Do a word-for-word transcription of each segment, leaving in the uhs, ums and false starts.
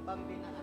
Pembinaan.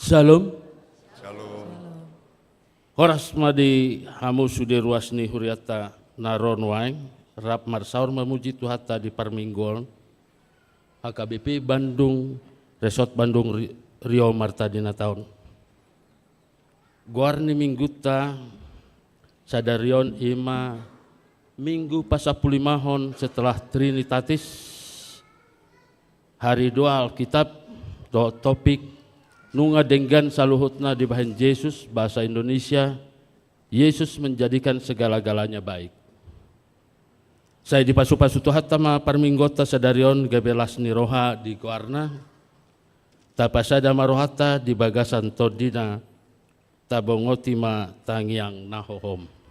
Shalom. Shalom. Horas ma di hamu sude ruas ni hurianta na ro nuaeng, rap marsaor mamuji Tuhanta di parmingguon. H K B P Bandung, Resort Bandung Ri-, Riau Marta Dinata on. Goar ni minggunta sadari on i ma Minggu pasampululimahon setelah Trinitatis, hari dua Alkitab, dohot topik, nunga denggan saluhutna dibahen Jesus, bahasa Indonesia, Yesus menjadikan segala-galanya baik. Sai dipasupasu Tuhanta ma parmingguonta sadari on gabe las ni roha di goarna, tapasada ma rohanta di bagasan tondina, tabongoti ma tangiang na hohom.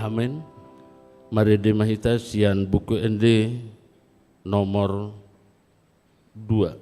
Amen. Marende ma hita sian Buku Ende nomor dua.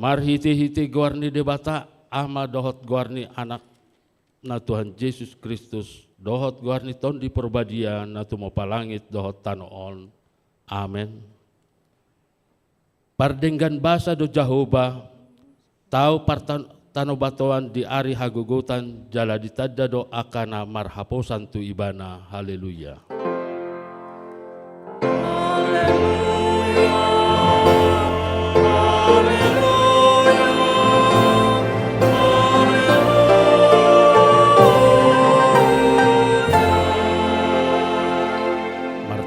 Marhite-hite goar ni Debata, Ama dohot goar ni Anakna Tuhan Jesus Kristus, dohot goar ni Tondi Porbadia na tumompa langit dohot tano on. Amen. Pardenggan basa do Jahowa, tau partan-, tano batoan di ari hagogotan, jala ditanda do angka na marhaposan tu Ibana. Haleluya.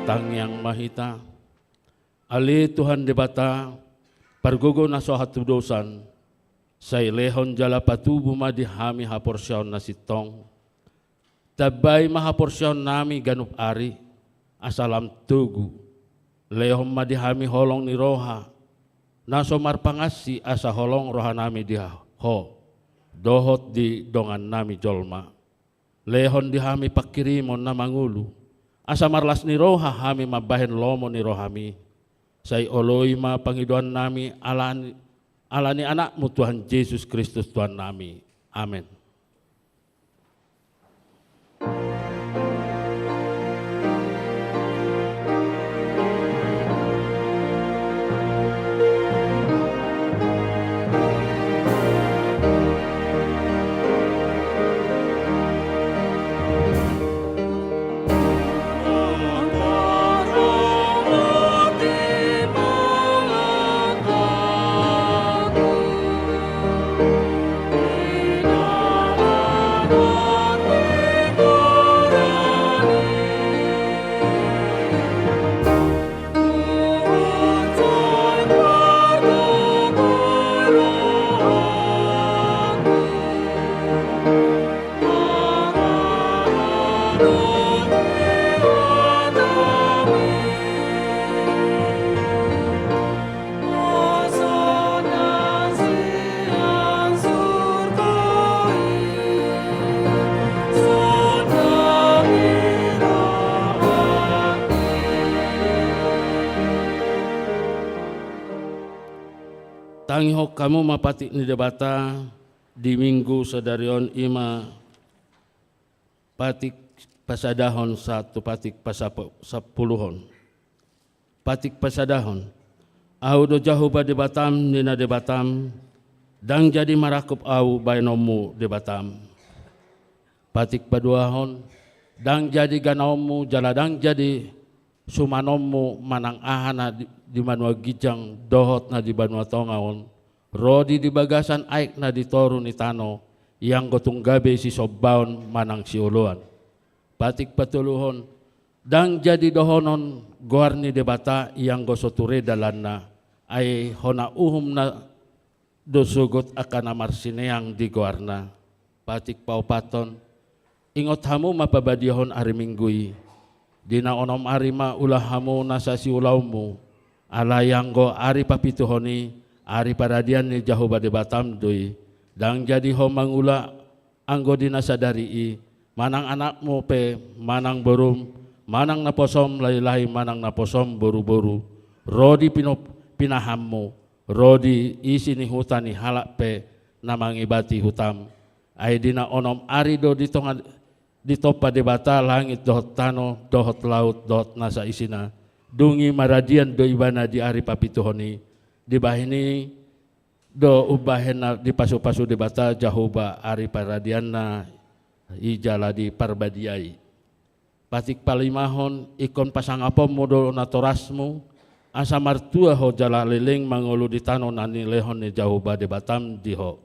Tangiang ma hita. Ale Tuhan Debata, pargogo na so hatudosan, sai lehon jala patubu ma di hami haporseaon na sintong. Tambai ma haporseaonnami ganup ari, asa lam togu. Lehon ma di hami holong ni roha, na so marpangansi asa holong rohanami di Ho, dohot di dongannami jolma. Lehon di hami panghirimon na mangolu, asa marlas ni roha hami mambahen lomo ni rohami. Sai oloi ma pangidoannami ala ni, ala ni Anakmu Tuhan Jesus Kristus Tuhannami. Amen. Tangihon hamu ma patik ni Debata di Minggu sadari on, i ma patik pasadahon sahat tu patik pasapu-, sapuluhon. Patik pasadahon. Ahu do Jahowa Debatam, ninna Debatam, ndang jadi marangkup ahu baenonmu Debatam. Patik paduahon. Ndang jadi ganaonmu jala ndang jadi sumanonmu manang aha na di, di banua ginjang dohot na di banua tonga on, ro di, di bagasan aek na di toru ni tano, ianggo tung gabe sisombaon manang sioloan. Patik patoluhon. Ndang jadi dohonon goar ni Debata ianggo so ture dalanna, ai hona uhum na do sogot angka na marsineang di goarna. Patik paopathon. Ingot hamu ma pabadiahon ari Minggu i. Di na onom ari ma ula hamu nasa siulaonmu. Alai anggo ari papituhon i, ari paradian ni Jahowa Debatam do i. Ndang jadi ho mangula anggo di na sadari i, manang anakmu pe, manang borum, manang naposom lae-lae, manang naposom boru-boru, ro di pino-, pinahanmu, ro di isi ni huta ni halak pe na mangibati hutam. Ai di na onom ari do di tonga, ditompa Debata langit dohot tano, dohot laut, dohot nasa isina. Dung i maradian do ibana di ari papituhon i. Dibahen i do umbahen na dipasu-pasu Debata Jahowa ari paradianna i jala diparbadiai. Patik palimahon, ingkon pasangaponmu do natorasmu, asa martua ho jala leleng mangolu di tano na nilehon ni Jahowa Debatam di ho.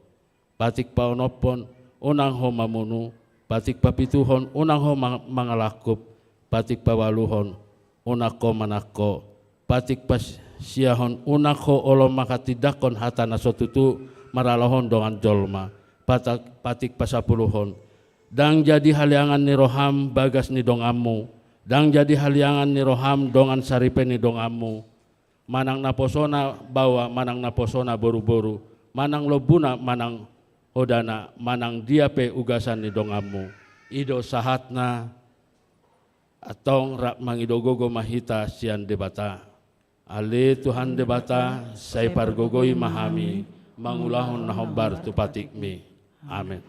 Patik paonomhon, unang ho mamunu. Patik papituhon, unang ho ma-, mangalangkup. Patik paualuhon, unang ho manangko. Patik pasiahon, unang ho olo manghatindanghon hata na so tutu maralohon dongan jolma. Patak-, patik pasapuluhon. Ndang jadi haleangan ni roham bagas ni donganmu. Ndang jadi haleangan ni roham dongan saripe ni donganmu. Manang naposona baoa, manang naposona boru-boru, manang lombuna, manang hodana, manang dia pe ugasan ni donganmu. I do sahatna. Antong rap mangido gogo ma hita sian Debata. Ale Tuhan Debata, sai pargogoi ma hami mangulahon na hombar tu patikmi. Amen.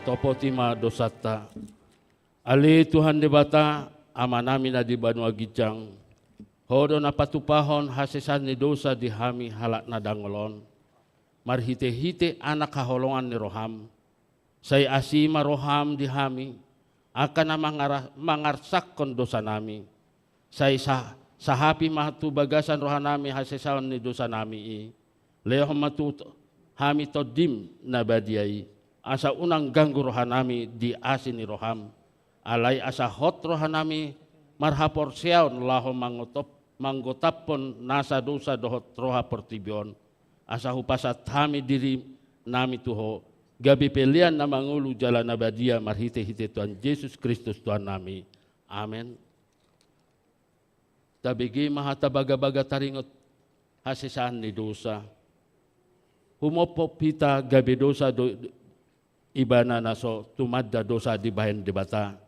Topoti ma dosanta. Ale Tuhan Debata, Amanami na di banua ginjang, Ho do na patupahon hasesaan ni dosa di hami halak na dangol on, marhitehite Anak haholongan ni roham. Sai asi ma roham di hami, angka na mangara-, mangarsakkon dosanami. Sai sa-, sahapi ma tu bagasan rohanami hasesaon ni dosanami i. Lehon ma tu hami Tondim na badia i, asa unang ganggu rohanami di asi ni roham. Alai asa hot rohanami marhaporseaon laho mangotop-, manggotaphon nasa dosa dohot roha portibi on. Asa hupasahat hami dirinami tu Ho, gabe pelean na mangolu jala na badia marhitehite Tuhan Jesus Kristus Tuhannami. Amen. Tabege ma hata bagabaga taringot hasesaan ni dosa. Humophop hita gabe dosa do ibana na so tumanda dosa dibahen Debata.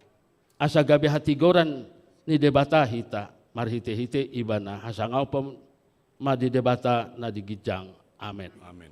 Asa gabe hatigoran ni Debata hita marhitehite ibana, hasangapon ma di Debata na di ginjang. Amen. Amen.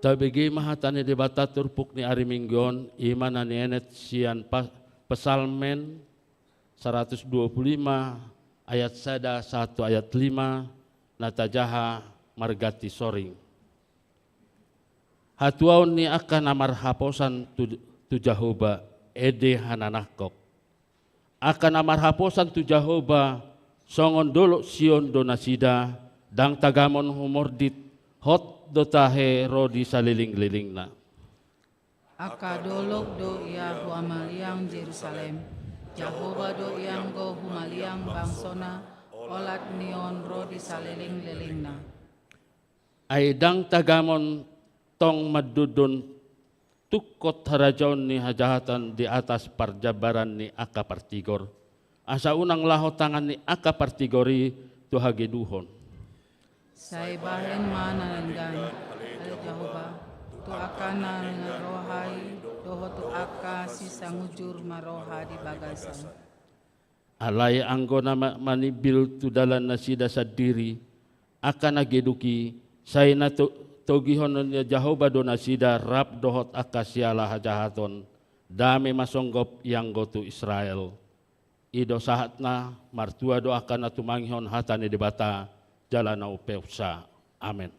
Tabege ma hata ni Debata turpuk ni ari Minggu on, i ma na nienet sian pa-, Psalmen saratus dua pulu lima ayat sada sahat tu ayat lima, na tajaha marganti soring. Hatuaon ni angka na marhaposan tu, tu Jahowa, ende hananangkok. Angka na marhaposan tu Jahowa, songon dolok Sion do nasida, ndang tagamon humordit, hot do tahe ro di salelenglelengna. Angka dolok do ia humaliang Jerusalem, Jahowa do ia anggo humaliang bangsona, olat ni on ro di salelenglelengna. Ai ndang tagamon tong mandondon tungkot harajaon ni hajahatan di atas parjambaran ni angka partigor. Asa unang laho tangan ni angka partigor i tu hageduhon. Sai bahen ma na denggan, ale Jahowa, tu angka na denggan roha i, dohot tu angka sisangujur ma roha di bagasan. Alai anggo na ma-, manimbil tu dalan nasida sandiri, angka na geduk i, sai na to-, togihon ni Jahowa do nasida rap dohot angka siala hajahaton, dame ma songgop ianggo tu Israel. I do sahatna, martua do angka na tumangihon hata ni Debata, jala na umpeopsa. Amen.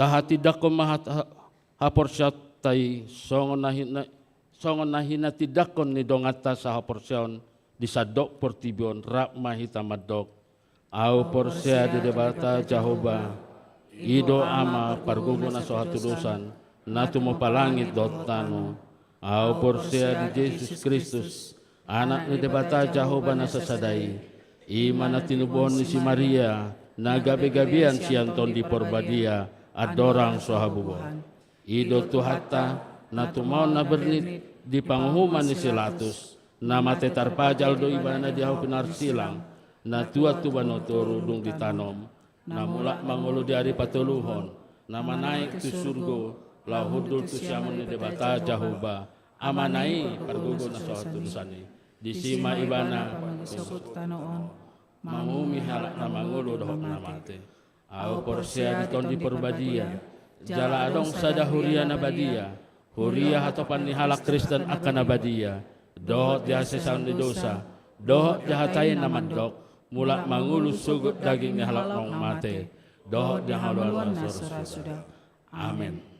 Tahatindangkon ma hat-, ha-, haporseaonta i, songon na hina-, songon na hinatindangkon ni donganta sahaporseaon di sandok portibi on, rap ma hita mandok: Ahu porsea di Debata Jahowa, i do Ama pargogo na so hatudosan, na tumompa langit dohot tano. Ahu porsea di Jesus Kristus, Anak ni Debata Jahowa na sasada i, i ma na tinubuhon ni si Maria, na gabe gabean sian Tondi Porbadia, andorang so habubuhan. I do Tuhanta, na tumaon na bernit di panguhuman ni si Latus, na mate tarpajal do Ibana di hau pinarsilang, na tuat tu banua toru dung ditanom, na mulak mangolu di ari patoluhon, na manaek tu surgo, laho hundul tu siamun ni Debata Jahowa, Amana i pargogo na so hatudosan i. Disi ma Ibana, pamangisogot tano on, manguhumi halak na mangolu dohot na mate. Ahu porsea di Tondi Porbadia, jala adong sada huria na badia, huria hatopan ni halak Kristen angka na badia, dohot di hasesaon ni dosa, dohot di hata i na mandok: Mulak mangolu sogot daging ni halak naung mate, dohot di hangoluan na so ra suda. Amen.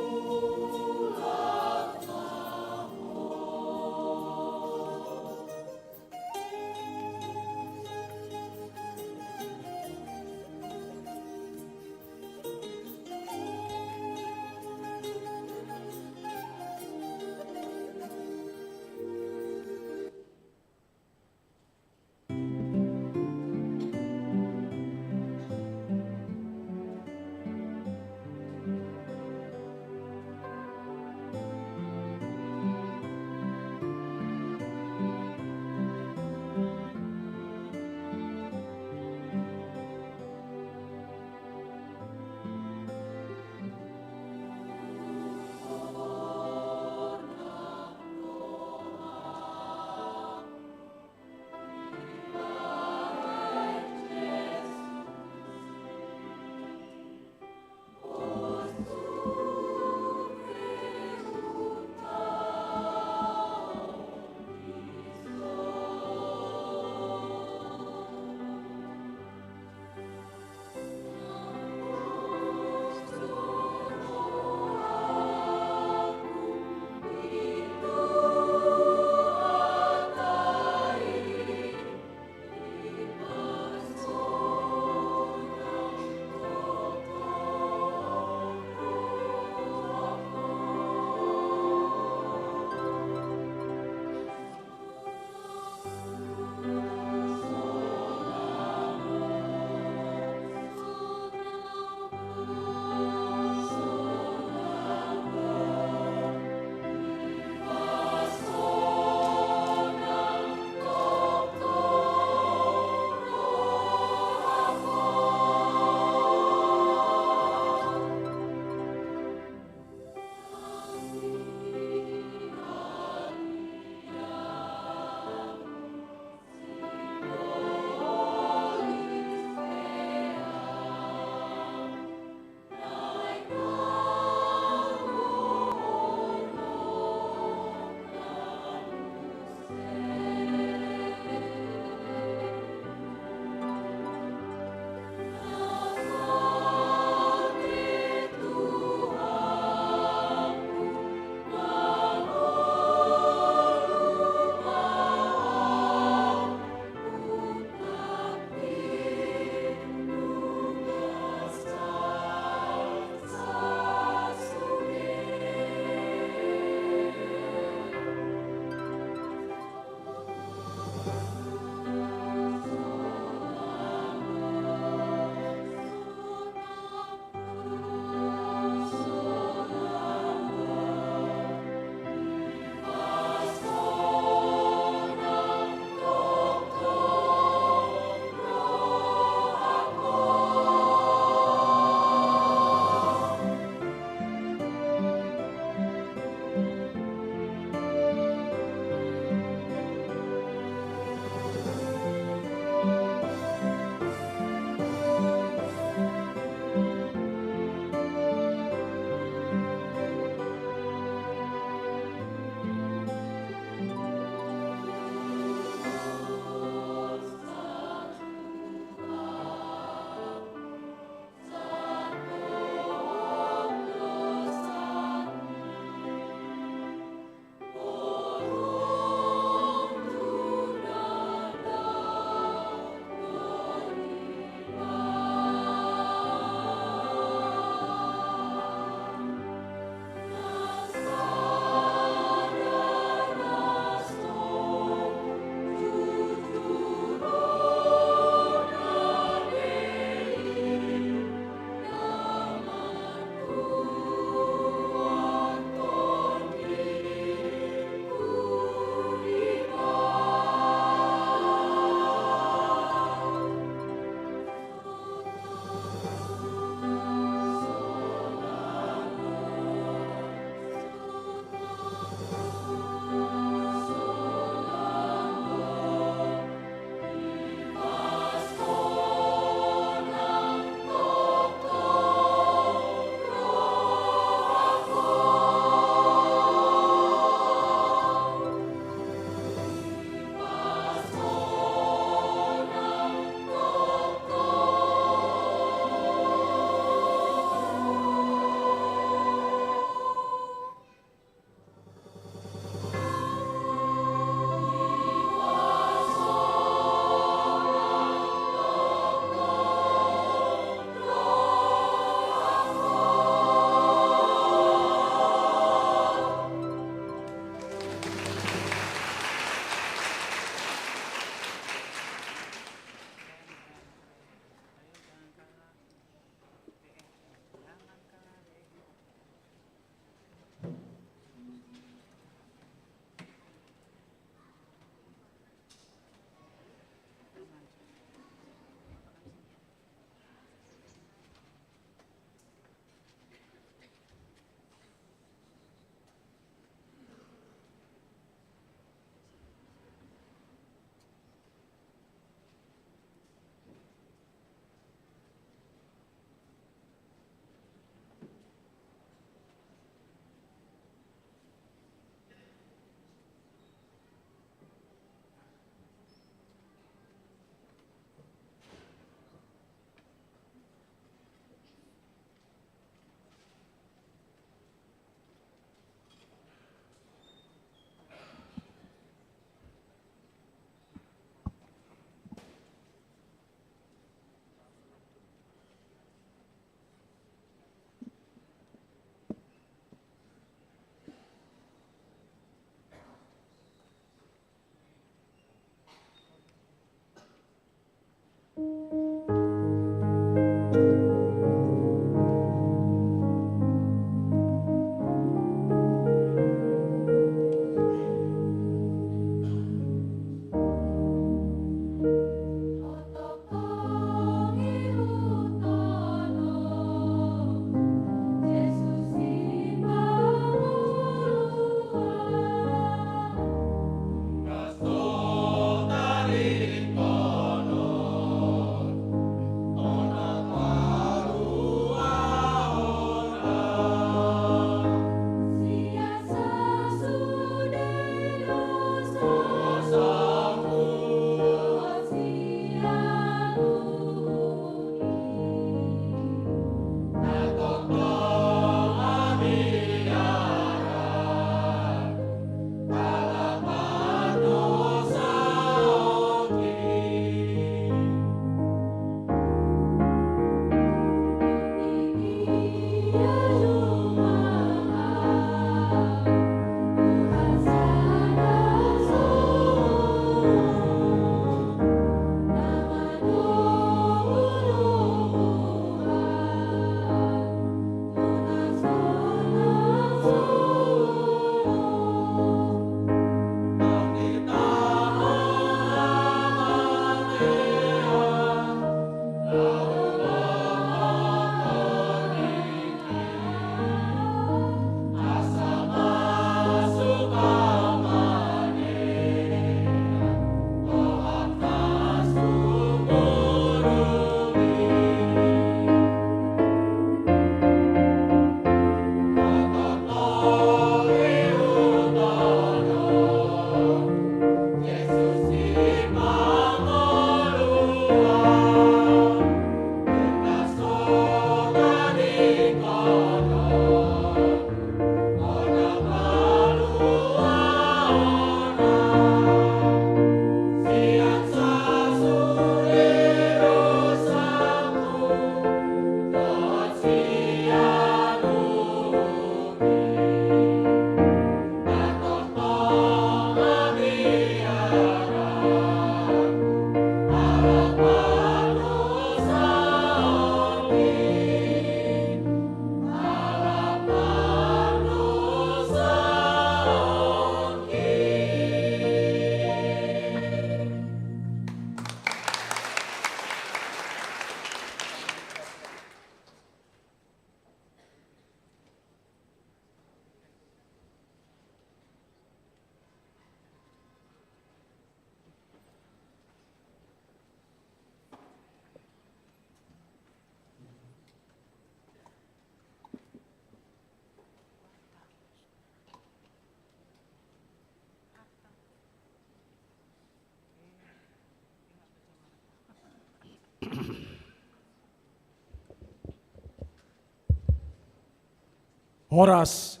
Horas.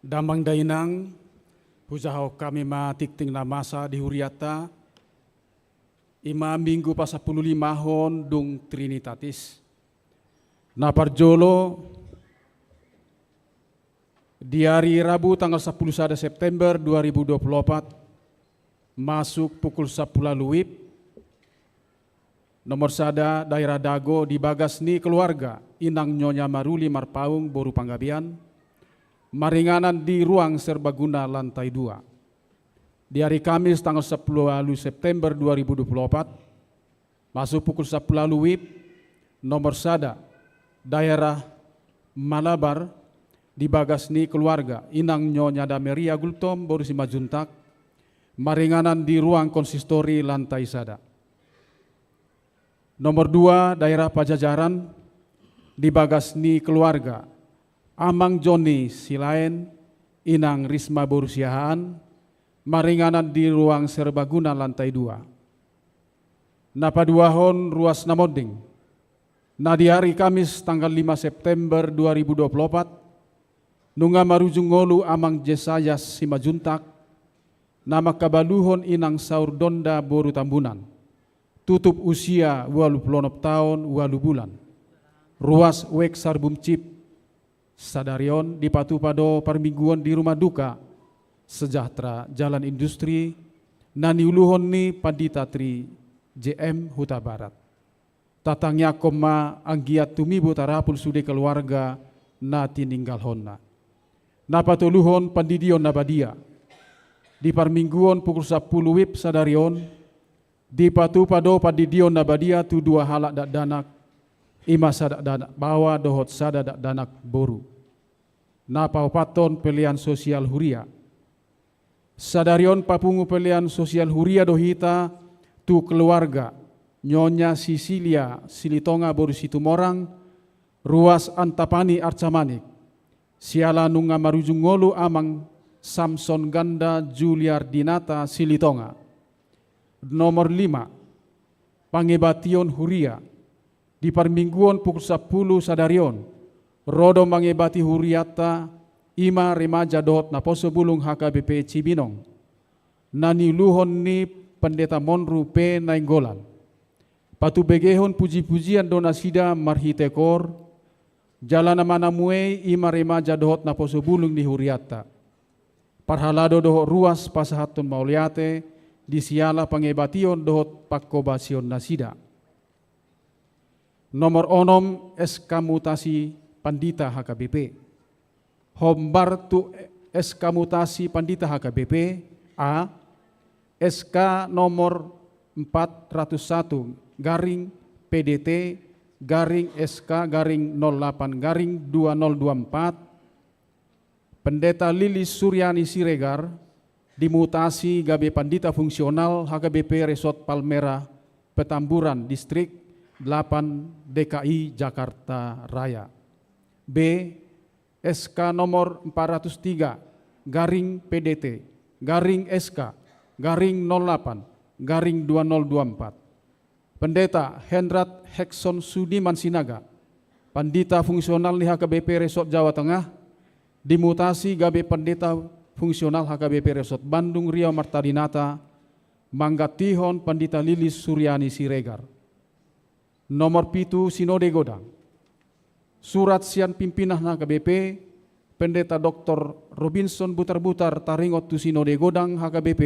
Damang dainang, hujahahon hami ma tingting na masa di hurianta, i ma Minggu pasampululimahon dung Trinitatis. Na parjolo, di ari Rabu tanggal sampulu sada September dua ribu dua puluh opat, masuk pukul sampulu ualu WIB, nomor sada, daerah Dago, di bagas ni keluarga Inang Nyonya Maruli Marpaung boru Panggabean, maringanan di ruang serbaguna lantai dua. Di ari Kamis tanggal sampulu ualu September dua ribu dua puluh opat, masuk pukul sampulu ualu WIB, nomor sada, daerah Malabar, di bagas ni keluarga Inang Nyonya Dameria Gultom boru Simanjuntak, maringanan di ruang konsistori lantai sada. Nomor dua, daerah Pajajaran, di bagas ni keluarga Amang Joni Silaen, Inang Risma boru Siahaan, maringanan di ruang serbaguna lantai dua. Na paduahon, ruas na monding. Na di ari Kamis tanggal lima September dua ribu dua puluh opat, nunga marujung ngolu Amang Jesayas Simanjuntak, na mangkabaluhon Inang Saur Donda boru Tambunan, tutup usia ualu pulu onom taon ualu bulan. Ruas wijk Sarbumcip. Sadari on dipatupa do parmingguon di rumah duka Sejahtera, Jalan Industri, na niuluhon ni Pandita Tri J M Hutabarat. Tatangiangkon ma anggiat tumibu tarapul sude keluarga na tininggalhonna. Na patoluhon, pandidion na badia. Di parmingguon pukul sampulu WIB sadari on, dipatupa do pandidion na badia tu dua halak dakdanak, i ma sada dakdanak baoa dohot sada dakdanak boru. Na paopathon, pelean sosial huria. Sadari on papungu pelean sosial huria do hita tu keluarga Nyonya Sisilia Silitonga boru Situmorang, ruas Antapani Arcamanik, siala nunga marujung ngolu Amang Samson Ganda Juliardinata Silitonga. Nomor lima, pangebation huria. Di parmingguon pukul sampulu sadari on, ro do mangebati hurianta, i ma remaja dohot naposo bulung H K B P Cibinong, na niuluhon ni Pendeta Monru P Nainggolan. Patubegehon pujipujian do nasida marhite koor, jala na manamuei i ma remaja dohot naposo bulung ni hurianta. Parhalado dohot ruas pasahathon mauliate di siala pangebation dohot pangkobasion nasida. Nomor onom, S K mutasi pandita H K B P. Hombar tu S K mutasi pandita H K B P, A, S K nomor empat ratus satu garing P D T garing S K garing nol delapan garing dua nol dua empat, Pendeta Lilis Suryani Siregar, dimutasi gabe pandita fungsional H K B P Resort Palmerah Petamburan Distrik delapan D K I Jakarta Raya. B, S K nomor empat ratus tiga garing P D T garing S K garing nol delapan garing dua nol dua empat. Pendeta Hendrat Hekson Sudiman Sinaga, pandita fungsional ni H K B P Resort Jawa Tengah, dimutasi gabe pandita fungsional H K B P Resort Bandung Riau Marta Dinata, manggantihon pandita Lilis Suryani Siregar. Nomor pitu, Sinode Godang. Surat sian pimpinan H K B P, Pendeta Doktor Robinson Butarbutar, taringot tu Sinode Godang H K B P,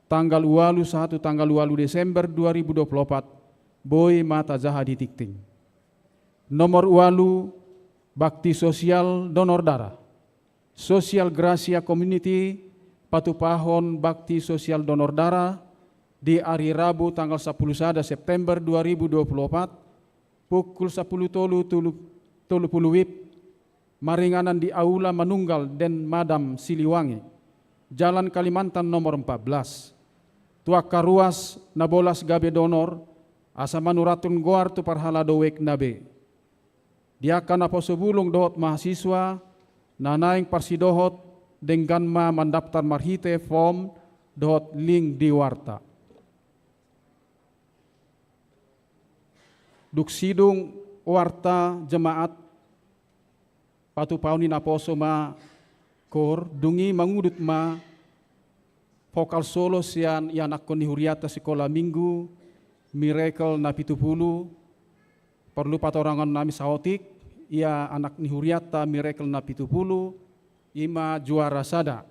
tanggal ualu sahat tu tanggal ualu Desember dua ribu dua puluh opat, boi ma tajaha di tingting. Nomor ualu, bakti sosial donor darah. Sosial Gracia Community patupahon bakti sosial donor darah di ari Rabu tanggal sampulu sada September dua ribu dua puluh opat, pukul sampulu tolu tolu, tolu pulu WIB, maringanan di Aula Manunggal Dén Madam Siliwangi, Jalan Kalimantan nomor empat belas. Tu angka ruas na bolas gabe donor, asa manurathon goar tu parhalado wijk na be. Di angka naposo bulung dohot mahasiswa na naeng parsidohot, denggan ma mandaftar marhite form dohot link di warta. Dung sidung warta jemaat, Patupahon ni naposo ma koor, dung i mangudut ma vokal solo sian ianakhon ni hurianta sikola minggu, Miracle na pitu pulu. Porlu patoranghon nami saotik, ia anak ni hurianta Miracle na pitu pulu, i ma juara sada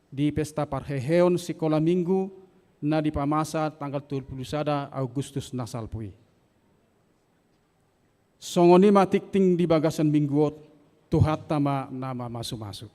di pesta parheheon sikola minggu na dipamasa tanggal tolu pulu sada Agustus na salpu i. Songon i ma tingting di bagasan minggu on, Tuhanta ma na mamasumasu.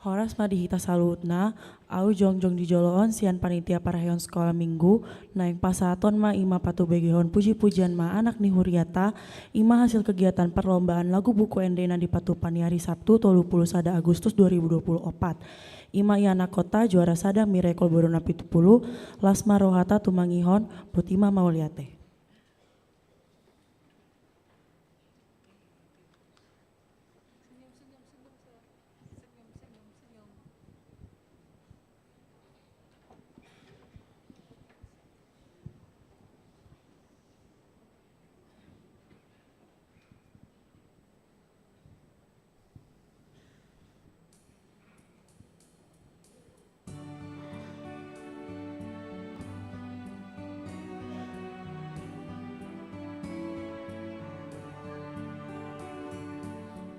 Horas ma di hita saluhutna. Au jongjong di jolo on sian panitia parahehon Sekolah Minggu, naeng pasahaton ma i ma patubegehon pujipujian ma anak ni huriata, i ma hasil kegiatan perlombaan lagu buku ende na dipatupa ni ari Sabtu tolu pulu sada Agustus dua ribu dua pulu opat. I ma ianakhonta Juara Sada Miracle Boruna pitu pulu, las ma rohata tumangihon, botima mauliate.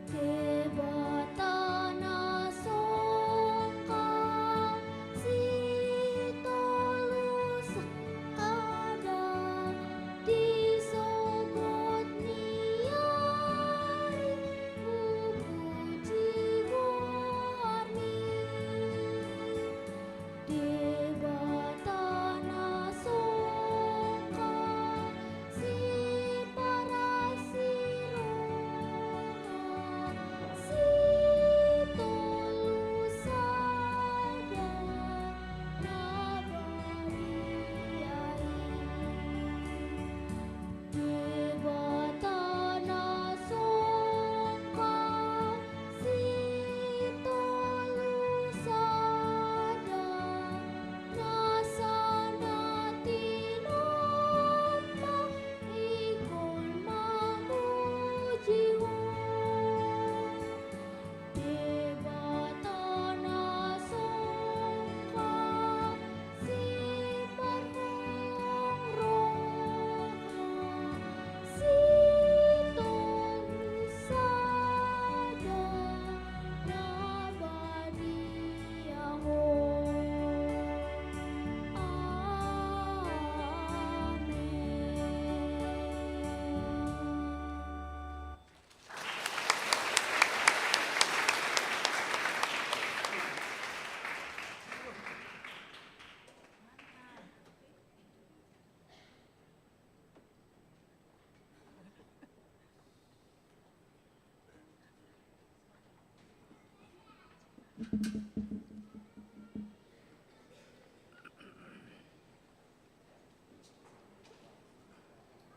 Debata na songkap sitolu sada di sogot ni ari, hupuji goarmi. Debata na songkap siparas ni roha sitolu sada na badia i. Debata na songkap sitolu sada na sana tinompa ingkon mamuji Ho. Debata na songkap siparholong roha sitolu sada na badia Ho. Amen.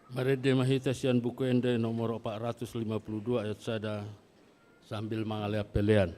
Marende ma hita sian Buku Ende nomor opat ratus lima puluh dua ayat sada sambil mangalean pelean.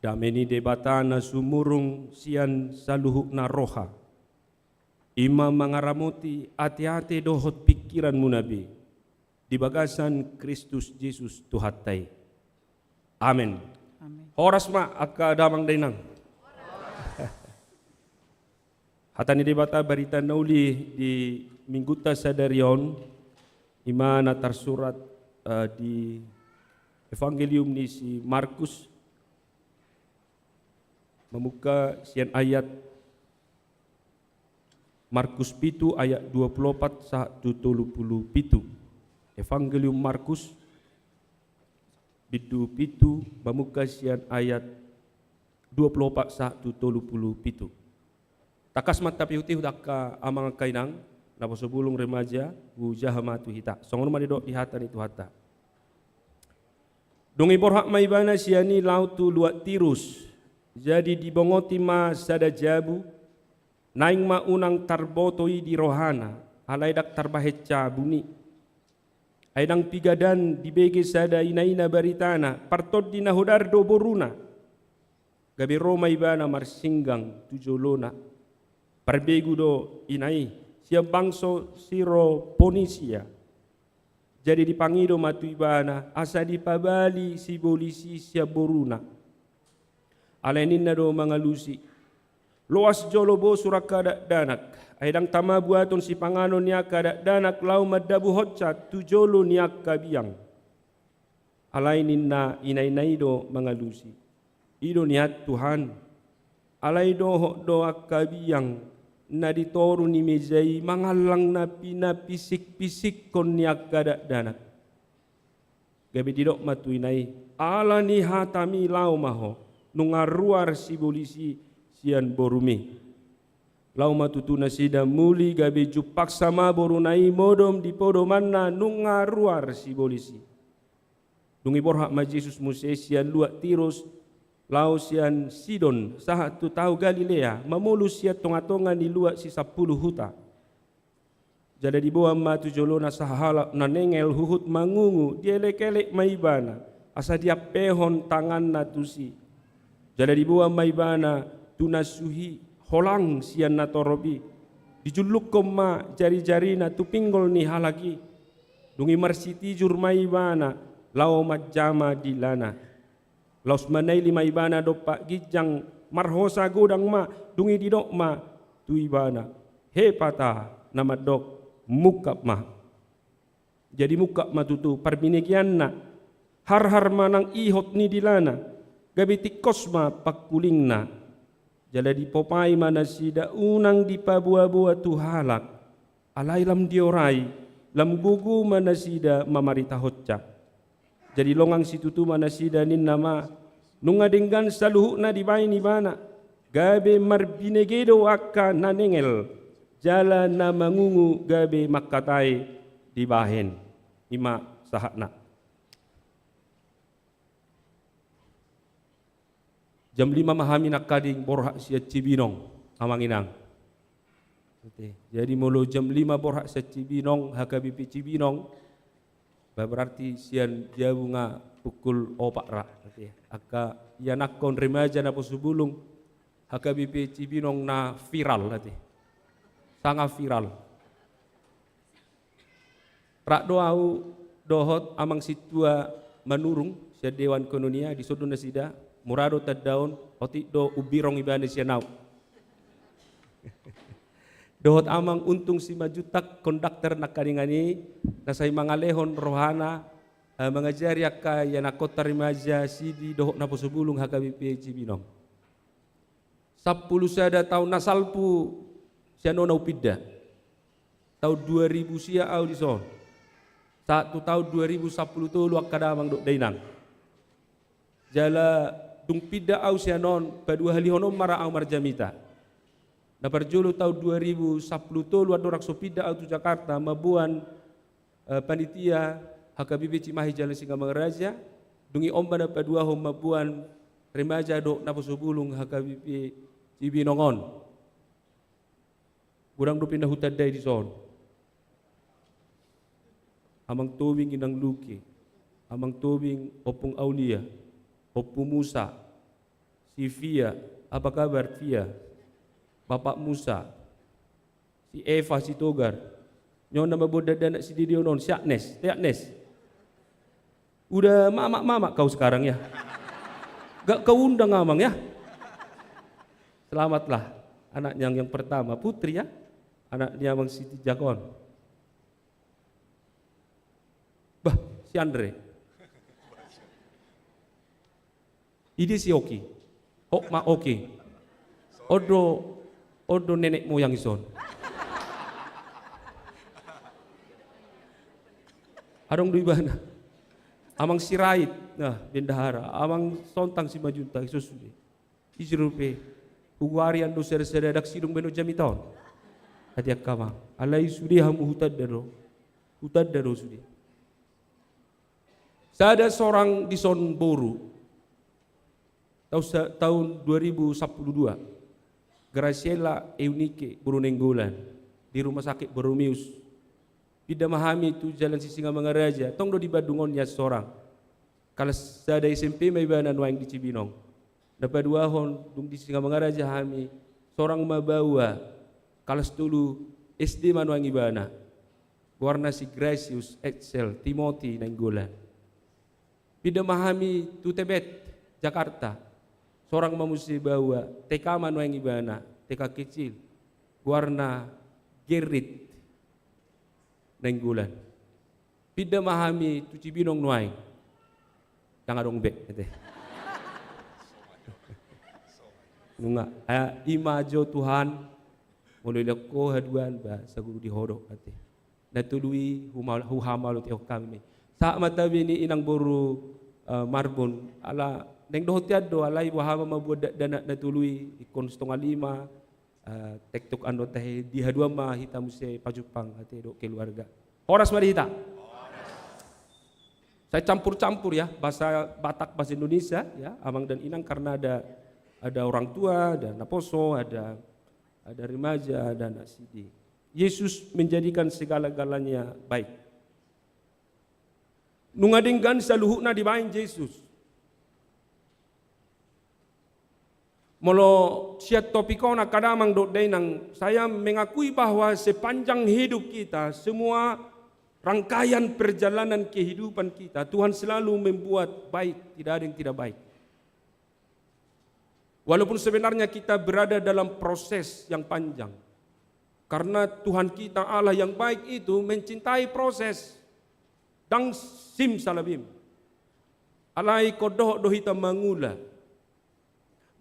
Dame ni Debata na sumurung sian saluhutna roha, i ma mangaramoti ateate dohot pingkiranmuna be di bagasan Kristus Jesus Tuhanta i. Amen. Amen. Horas ma angka damang dainang. Hata ni Debata, barita na uli di minggunta sadari on, i ma na tarsurat, eh, di Evangelium ni si Markus, mamungka sian ayat, Markus pitu ayat dua pulu opat sahat tu tolu pulu pitu. Evangelium Markus, bindu pitu, mamungka sian ayat dua pulu opat sahat tu tolu pulu pitu. Tangkas ma tapaihutihut angka amang, angka inang, naposo bulung, remaja, hujaha ma tu hita. Songon on ma didok di hata ni Tuhanta. Dung i borhat ma ibana sian i laho tu luat Tirus. Jadi dibongoti ma sada jabu, naeng ma unang tarboto i di rohana, alai ndang tarbahen jabun i. Ai ndang piga dan dibege sada inaina baritana, partondi na hodar do boruna. Gabe ro ma ibana marsinggang tu jolona. Parbegu do ina i, sian bangso Siroponisia. Jadi dipangido ma tu ibana, asa dipabali sibolis i sian boruna. Alai ninna do mangalusi: Loas jolo bosur angka dakdanak, ai ndang tama buaton sipanganon ni angka dakdanak laho mandabuhonsa tu jolo ni angka biang. Alai ninna inaina i do mangalusi: I do nian Tuhan, alai dohot do angka biang na di toru ni meja i mangallang na pinapisikpisikkon ni angka dakdanak. Gabe didok ma tu ina i: Ala ni hatami laho ma ho, nunga ruar sibolis i sian borumi. Laho ma tutu nasida muli, gabe jumpangsa ma boruna i modom di podomanna nunga ruar sibolis i. Dung i borhat ma Jesus muse sian luat Tirus, laho sian Sidon sahat tu tao Galilea, mamolus sian tongatonga ni luat sisampulu huta. Jala diboan ma tu jolona sahalak na nengel huhut mangungu, dielekelek ma ibana, asa diampehon tanganna tusi. Jala diboan ma ibana tu na suhi holang sian natorop i. Dijullukkon ma jarijarina tu pinggol ni halak i. Dung i marsitijur ma ibana, laho manjama dilana. Laos manaili ma ibana dompak ginjang, marhosa godang ma, dung i didok ma tu ibana: Hepata, na mandok: Mungkap ma. Jadi mungkap ma tutu parbinegeanna, harhar ma nang ihot ni dilana, gabe tingkos ma pangkulingna. Jala dipopai ma nasida unang dipaboaboa tu halak. Alai lam diorai, lam gogo ma nasida mamaritahonsa. Jadi longang situtu ma nasida, ninna ma: Nunga denggan saluhutna dibahen ibana, gabe marbinege do angka na nengel, jala na mangungu gabe mangkatai dibahen. I ma sahatna. Jam lima ma hami nangkaning borhat sian Cibinong, amang inang. Oke, jadi molo jam lima borhat sian Cibinong, H K B P Cibinong, ba berarti sian jabu nga pukul opat ra. Oke, angka ianakhon remaja naposo bulung, H K B P Cibinong na viral, oke. Sanga viral. Rap do ahu dohot amang sintua Manurung sian Dewan Koinonia, dison do nasida, mura do tandaon, otik do umbirong ibana sian ahu. Dohot amang Untung Simanjuntak, konduktor nangkaningan i, na sai mangalehon rohana, eh, mangajari angka ianakhonta remaja, sidi dohot naposo bulung H K B P Cibinong. Sampulu sada taon na salpu sian on ahu pinda. Taon dua ribu sia ahu dison. Sahat tu taon dua ribu sampulu tolu angka damang dohot dainang. Jala dung pinda ahu sian on, paduahalihon on ma ra ahu marjamita. Na parjolo taon dua ribu sampulu tolu andorang so pinda ahu tu Jakarta, mamboan eh, panitia H K B P Cimahi Jalan Singamangaraja, dung i on ma na paduahon mamboan remaja dohot naposo bulung H K B P Cibinong on. Godang dope na hutandai dison. Amang Tobing, Inang Luki, Amang Tobing, Ompung Aulia, Ompu Musa, Si Via, apa kabar, Via? Bapak Musa, si Eva Sitogar. Nyo nama bodat anak si Didion on, si Agnes, si Agnes. Udah mamak-mamak kau sekarang ya. Gak kau undang amang ya. Selamatlah anaknya yang pertama, Putri ya. Anaknya Bang Siti Jakon. Bah, si Andre. Ide si Oki. Hok ma Oki. Odo, odo nenek moyang ison. Adong do ibana. Amang Sirait, nah, bendahara. Amang Sontang si Majunta, iso sude. Ijur pe, huguari ando sada-sada dak sidung beno jamita on. Hati angka amang. Alai sude hamu hutanda do. Hutanda do sude. Sada sorang dison boru. Tahun sa-, tahun dua ribu sapuluh dua. Graciela Eunike, boru Nainggolan. Di rumah sakit Borromeus. Pinda ma hami tu Jalan Sisingamangaraja. Tong do di Bandung on nian sorang. Kalas sada S M P ma ibana nuaeng di Cibinong. Na paduahon dung di Singamangaraja hami, sorang ma baoa, kalas tolu S D ma nuaeng ibana. Goarna si Gracius Excel Timothy Nainggolan. Pinda ma hami tu Tebet, Jakarta. Sorang ma muse baoa, T K ma nuaeng ibana, T K kecil. Goarna Gerrit Nainggolan. Pinda ma hami tu Cibinong nuaeng. Ndang adong be, ate. Nunga, eh, i ma jo Tuhan, molo dilehon ho haduan, ba saguru di ho do, ate. Na tolu i huma-, huhamalotehon hami ma i. Sahat ma tabi ni inang boru, eh, Marbun, ala naeng dohot i ando, alai boha ma mambuat dakdanak na tolu i, ingkon satonga lima, eh, tektok ando tahe di haduan ma hita muse pajumpang ate dohot keluarga. Horas ma di hita. Saya campur-campur ya, bahasa Batak, bahasa Indonesia ya, amang dan inang, karena ada, ada orang tua, ada naposo, ada, ada remaja, ada anak sidi. Yesus menjadikan segala-galanya baik. Nunga denggan saluhutna dibaen Jesus. Molo sian topik on angka damang dohot dainang, saya mengakui bahwa sepanjang hidup kita, semua rangkaian perjalanan kehidupan kita, Tuhan selalu membuat baik, tidak ada yang tidak baik. Walaupun sebenarnya kita berada dalam proses yang panjang. Karena Tuhan kita, Allah yang baik itu, mencintai proses. Ndang simsalabim. Alai ingkon dohot do hita mangula.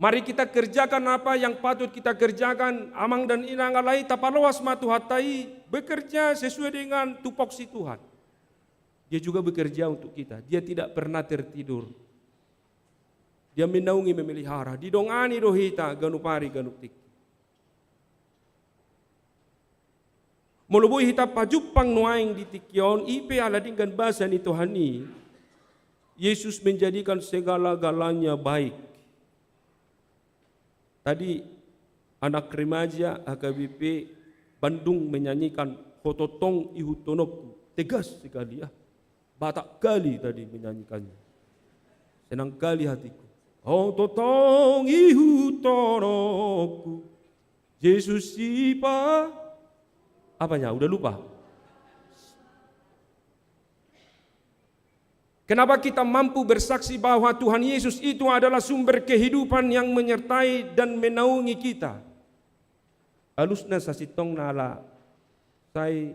Mari kita kerjakan apa yang patut kita kerjakan, amang dan inang, alai tapaloas ma Tuhanta i bekerja sesuai dengan tupoksi Tuhan. Dia juga bekerja untuk kita. Dia tidak pernah tertidur. Dia menaungi, memelihara. Didongani do hita ganup ari, ganup tingki. Molo boi hita pajumpang nuaeng di tingki on, i pe ala denggan basa ni Tuhan i, Yesus menjadikan segala-galanya baik. Tadi anak remaja H K B P Bandung menyanyikan, "Ho tongtong ihuthononku." Tegas sekali ya. Batak kali tadi menyanyikannya. Senang kali hatiku. "Ho tongtong ihuthononku. Yesus sipa-," apanya? Udah lupa. Kenapa kita mampu bersaksi bahwa Tuhan Yesus itu adalah sumber kehidupan yang menyertai dan menaungi kita? Alusna sasintongna ala sai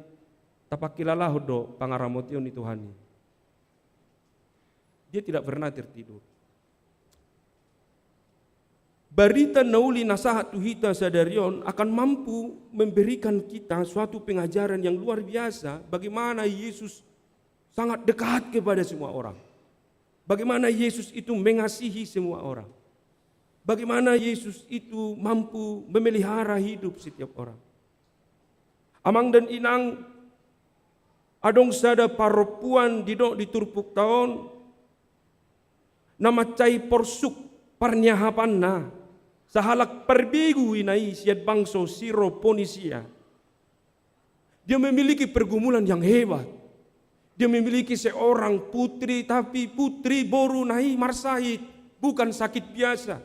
tapangkilalahon do pangaramotion ni Tuhan i. Dia tidak pernah tertidur. Barita na uli na sahat tu hita sadari on akan mampu memberikan kita suatu pengajaran yang luar biasa, bagaimana Yesus sangat dekat kepada semua orang. Bagaimana Yesus itu mengasihi semua orang. Bagaimana Yesus itu mampu memelihara hidup setiap orang. Amang dan inang, adong sada parompuan didok di turpukta on, na mansai porsuk parniahapanna, sahalak parbegu ina i sian bangso Siroponisia. Dia memiliki pergumulan yang hebat. Dia memiliki seorang putri, tapi putri boru na i marsahit, bukan sakit biasa.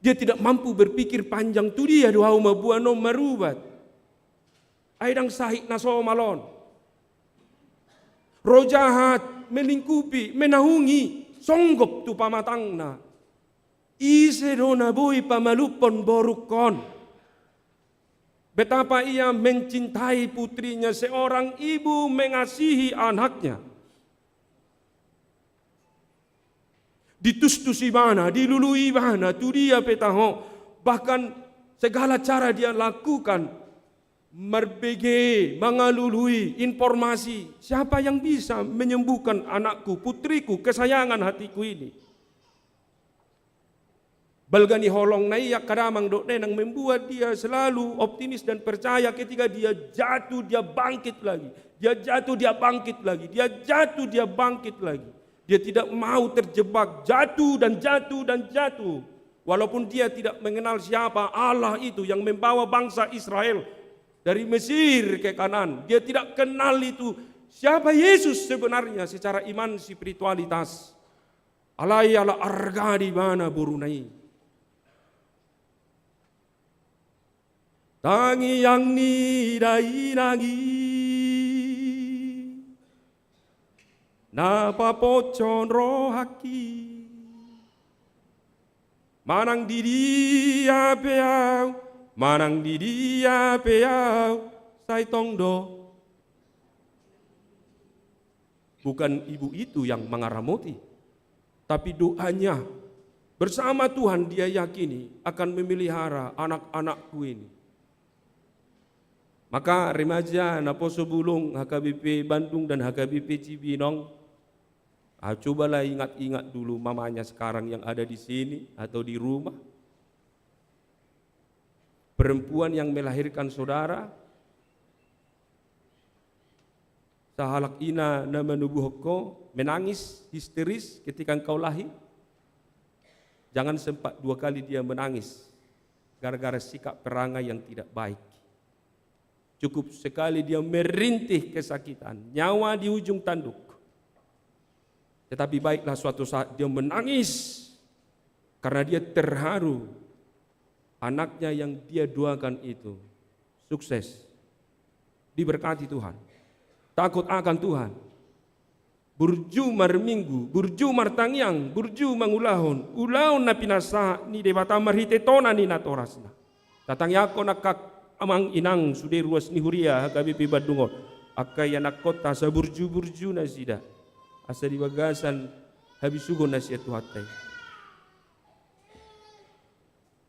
Dia tidak mampu berpikir panjang, tu dia do ahu mamboan on marubat. Ai ndang sahit na somal on. Roh jahat melingkupi, menaungi, songgop tu pamatangna. Ise do na boi pamalumhon borungkon? Betapa ia mencintai putrinya, seorang ibu mengasihi anaknya. Ditustus ibana, dilului ibana, tu dia pe taho. Bahkan segala cara dia lakukan, marbege, mangalului, informasi, siapa yang bisa menyembuhkan anakku, putriku, kesayangan hatiku ini? Balga ni holongna i angka damang dohot inang membuat dia selalu optimis dan percaya ketika dia jatuh, dia bangkit lagi. Dia jatuh, dia bangkit lagi. Dia jatuh, dia bangkit lagi. Dia tidak mau terjebak, jatuh dan jatuh dan jatuh. Walaupun dia tidak mengenal siapa Allah itu yang membawa bangsa Israel dari Mesir ke Kanaan. Dia tidak kenal itu siapa Yesus sebenarnya secara iman spiritualitas. Alai ala arga di ibana boruna i. Tangiang ni dainang i na paposhon rohangki. Manang di dia pe ahu, manang di dia pe ahu, sai tong do. Bukan ibu itu yang mengaramoti, tapi doanya bersama Tuhan dia yakini akan memelihara anak-anakku ini. Maka remaja, naposo bulung H K B P Bandung dan H K B P Cibinong, ah, cobalah ingat-ingat dulu mamanya sekarang yang ada di sini atau di rumah. Perempuan yang melahirkan saudara, sahalak ina na manubuhon ho, menangis histeris ketika engkau lahir. Jangan sempat dua kali dia menangis gara-gara sikap perangai yang tidak baik. Cukup sekali dia merintih kesakitan, nyawa di ujung tanduk. Tetapi baiklah, suatu saat dia menangis karena dia terharu anaknya yang dia doakan itu sukses, diberkati Tuhan, takut akan Tuhan. Burju marminggu, burju martangiang, burju mangulahon ulaon na pinasahat ni Debata marhite tona ni natorasna. Tatangiangkon angka amang inang sude ruas ni huria H K B P Bandung on, angka ianakhonta asa burju-burju nasida, asa di bagasan habisuhon na sian Tuhanta i.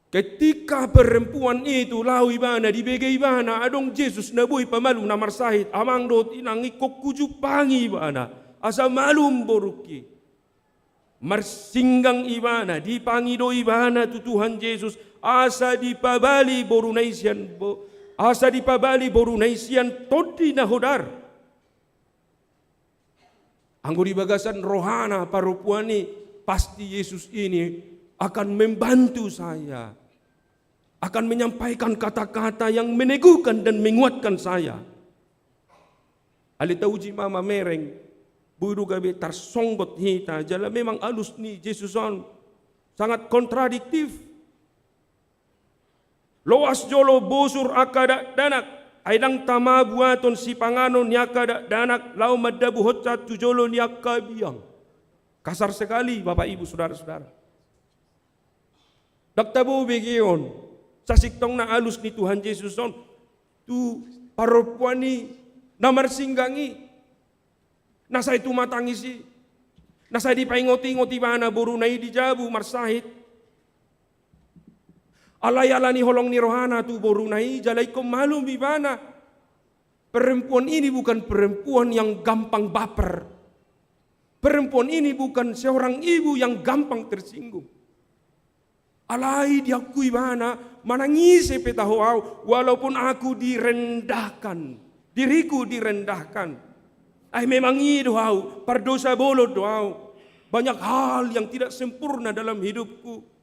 Ketika perempuan itu laho ibana, dibege ibana, adong Jesus na boi pamalum na marsahit, amang dohot inang, ingkon hujumpangi ibana asa malum borungki. Marsinggang ibana, dipangido ibana tu Tuhan Jesus asa dipabali boruna i sian bo-, asa dipabali boruna i sian tondi na hodar. Anggo di bagasan rohana parompuan i, pasti Yesus ini akan membantu saya, akan menyampaikan kata-kata yang meneguhkan dan menguatkan saya. Alai tauji ma mamereng, boi do gabe tarsonggot hita, jala memang alus ni Jesus on sangat kontradiktif. Loas jolo bosur angka dakdanak, ai ndang tama buaton sipanganon ni angka dakdanak laho mandabuhonsa tu jolo ni angka biang. Kasar sekali, Bapak Ibu, saudara-saudara. Ndang tabo begeon sasintongna alus ni Tuhan Jesus on tu parompuan i na marsinggang i, na sai tumatangis i, na sai dipaingot-ingot ibana boruna i di jabu marsahit. Alai ala ni holong ni rohana tu boruna i, jala ingkon malum ibana. Perempuan ini bukan perempuan yang gampang baper. Perempuan ini bukan seorang ibu yang gampang tersinggung. Alai diakui ibana, manang ise pe taho ahu, walaupun aku direndahkan, diriku direndahkan. Ai memang i do ahu, pardosa bolon do ahu. Banyak hal yang tidak sempurna dalam hidupku.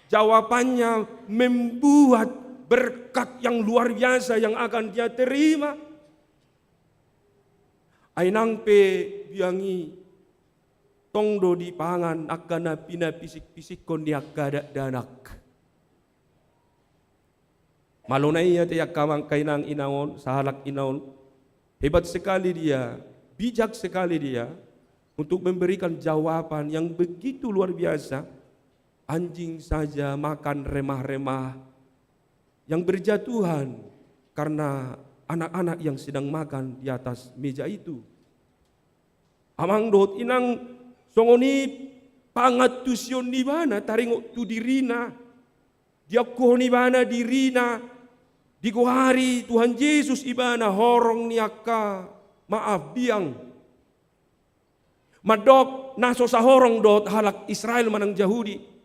Jawabannya membuat berkat yang luar biasa yang akan dia terima. Ai nang pe biang i tong do dipangan angka na pinapisik-pisikkon ni angka dakdanak. Malo na i ate angka amang, angka inang, ina on, sahalak ina on. Hebat sekali dia, bijak sekali dia untuk memberikan jawaban yang begitu luar biasa. Anjing saja makan remah-remah yang berjatuhan karena anak-anak yang sedang makan di atas meja itu. Amang dohot inang, songon i pangantusion ni ibana taringot tu dirina. Diakuhon ibana dirina, digoari Tuhan Jesus ibana horong ni angka, maaf, biang. Mandok na so sahorong dohot halak Israel manang Jahudi.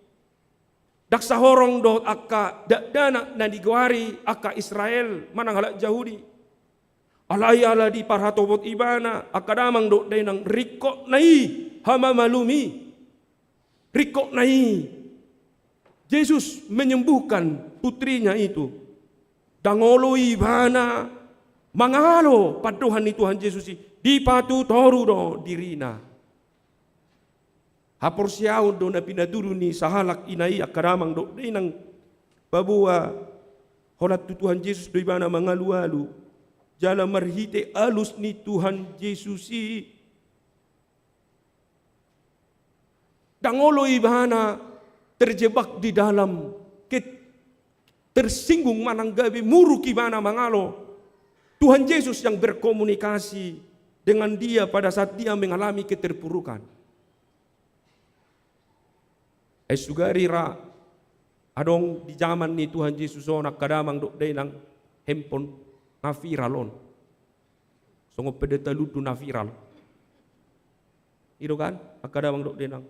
Ndang sahorong dohot angka dakdanak na digoari angka Israel manang halak Jahudi. Alai ala diparhatopot ibana, angka damang dohot dainang, ringkot na i hamamalum i. Ringkot na i Jesus menyembuhkan putrinya itu. Ndang olo ibana mangalo pandohan ni Tuhan Jesus i, dipatutoru do dirina. Haporseaon do na pinatudu ni sahalak ina i, angka damang dohot dainang, paboa holan tu Tuhan Jesus do ibana mangalualu. Jala marhite alus ni Tuhan Jesus i, ndang olo ibana terjebak di dalam ket-, tersinggung manang gabe muruk ibana mangalo. Tuhan Jesus yang berkomunikasi dengan dia pada saat dia mengalami keterpurukan. Ai sugari ra adong di zaman ni Tuhan Jesus on, angka damang dohot dainang, handphone, nga viral on. Songon peda talundu na viral. I do kan, angka damang dohot dainang?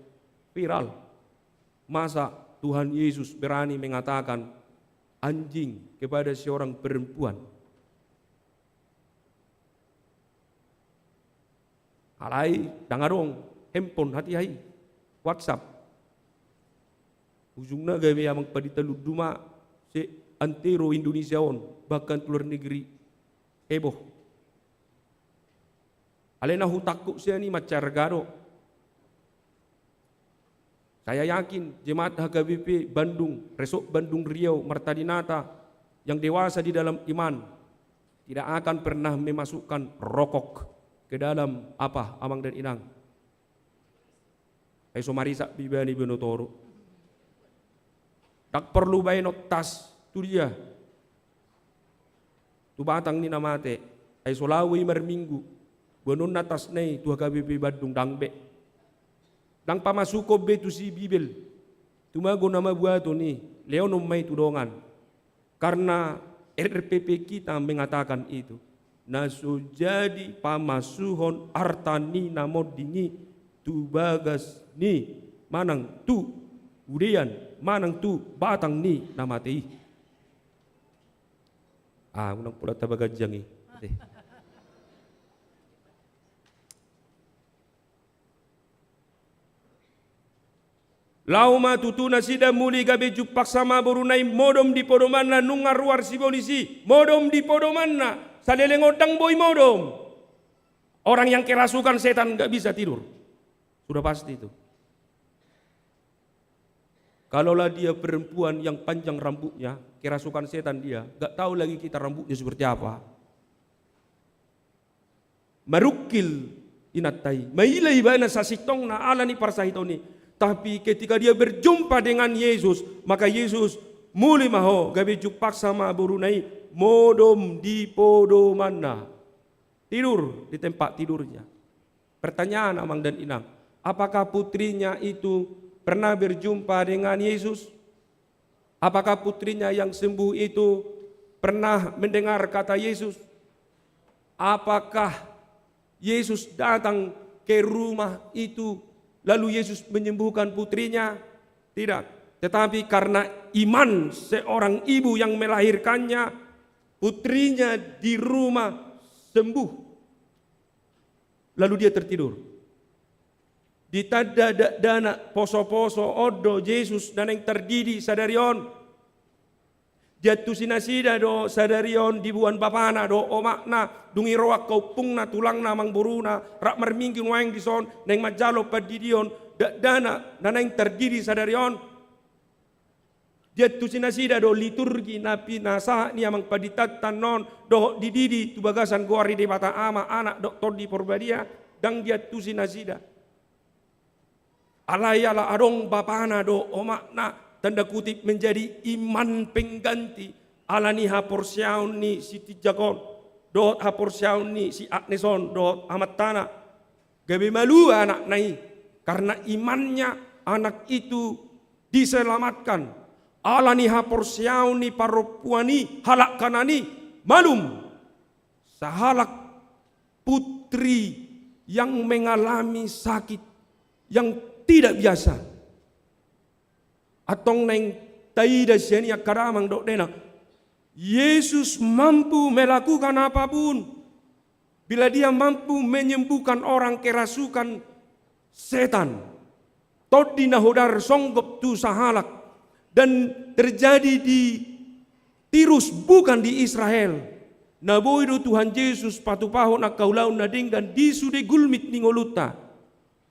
Viral. Masa Tuhan Yesus berani mengatakan anjing kepada seorang perempuan? Alai ndang adong handphone hatiha i, WhatsApp. Ujungna gabe amang peda talundu ma se-antero Indonesia on, bahkan tu luar negeri heboh. Alai na hutangkup sian i mansai arga do. Saya yakin jemaat H K B P Bandung, Resort Bandung Riau, Marta Dinata yang dewasa di dalam iman tidak akan pernah memasukkan rokok ke dalam apa, amang dan inang? Ai so marisak be ibana i, baen on toru. Ndang porlu baenon tas tu dia, tu batang ni na mate. Ai so laho i marminggu, boanonna tasna i tu H K B P Bandung, ndang be. Ndang pamasukhon be tusi Bibel, tu mago na mambuaton i, lehonon ma i tu dongan. Karena R P P kita mengatakan itu, na so jadi pamasuhon arta ni na monding i tu bagas ni manang tu udean manang tu batang ni na mate i. Ah, unang pola tabaganjang i. Laho ma tutu nasida muli, gabe jumpang sama boruna i, modom di podomanna, nunga ruar sibolis i, modom di podomanna, saleleng on ndang boi modom. Orang yang kerasukan setan nggak bisa tidur. Sudah pasti itu. Kalaulah dia perempuan yang panjang rambutnya, kerasukan setan dia, nggak tahu lagi kita rambutnya seperti apa. Marungkil inanta i, maila ibana sasintongna ala ni parsahiton i. Tapi ketika dia berjumpa dengan Yesus, maka Yesus, muli ma ho, gabe jumpang sama boruna i, modom di podomanna. Tidur di tempat tidurnya. Pertanyaan, amang dan inang, apakah putrinya itu pernah berjumpa dengan Yesus? Apakah putrinya yang sembuh itu pernah mendengar kata Yesus? Apakah Yesus datang ke rumah itu, lalu Yesus menyembuhkan putrinya? Tidak. Tetapi karena iman seorang ibu yang melahirkannya, putrinya di rumah sembuh. Lalu dia tertidur. Di tanda dakdanak poso-poso on do Jesus na naeng tardidi sadari on. Diantusi nasida do sadari on diboan bapana dohot omakna, dung i ro angka ompungna, tulangna, amangboruna, rap marminggu nuaeng dison, naeng manjalo pandidion, dakdanak na naeng tardidi sadari on. Diantusi nasida do liturgi na pinasahat ni amang panditanta on, dohot dididi tu bagasan goar ni Debata Ama, Anak dohot Tondi Porbadia, ndang diantusi nasida. Alai ala adong bapana dohot omakna, tanda kutip, menjadi imam pengganti, ala ni haporseaon ni si Tinjak on, dohot haporseaon ni si Agnes on, dohot amantana. Gabe malua anakna i, karena imannya anak itu diselamatkan. Ala ni haporseaon ni parompuan i, halak Kanaan i, malum. Sahalak putri yang mengalami sakit yang tidak biasa. Antong naeng taida sian i angka damang dohot dainang, Yesus mampu melakukan apapun bila Dia mampu menyembuhkan orang kerasukan setan. Tondi na hodar songgop tu sahalak, dan terjadi di Tirus, bukan di Israel. Na boi do Tuhan Jesus patupahon angka ulaon na denggan di sude gulmit ni ngolunta.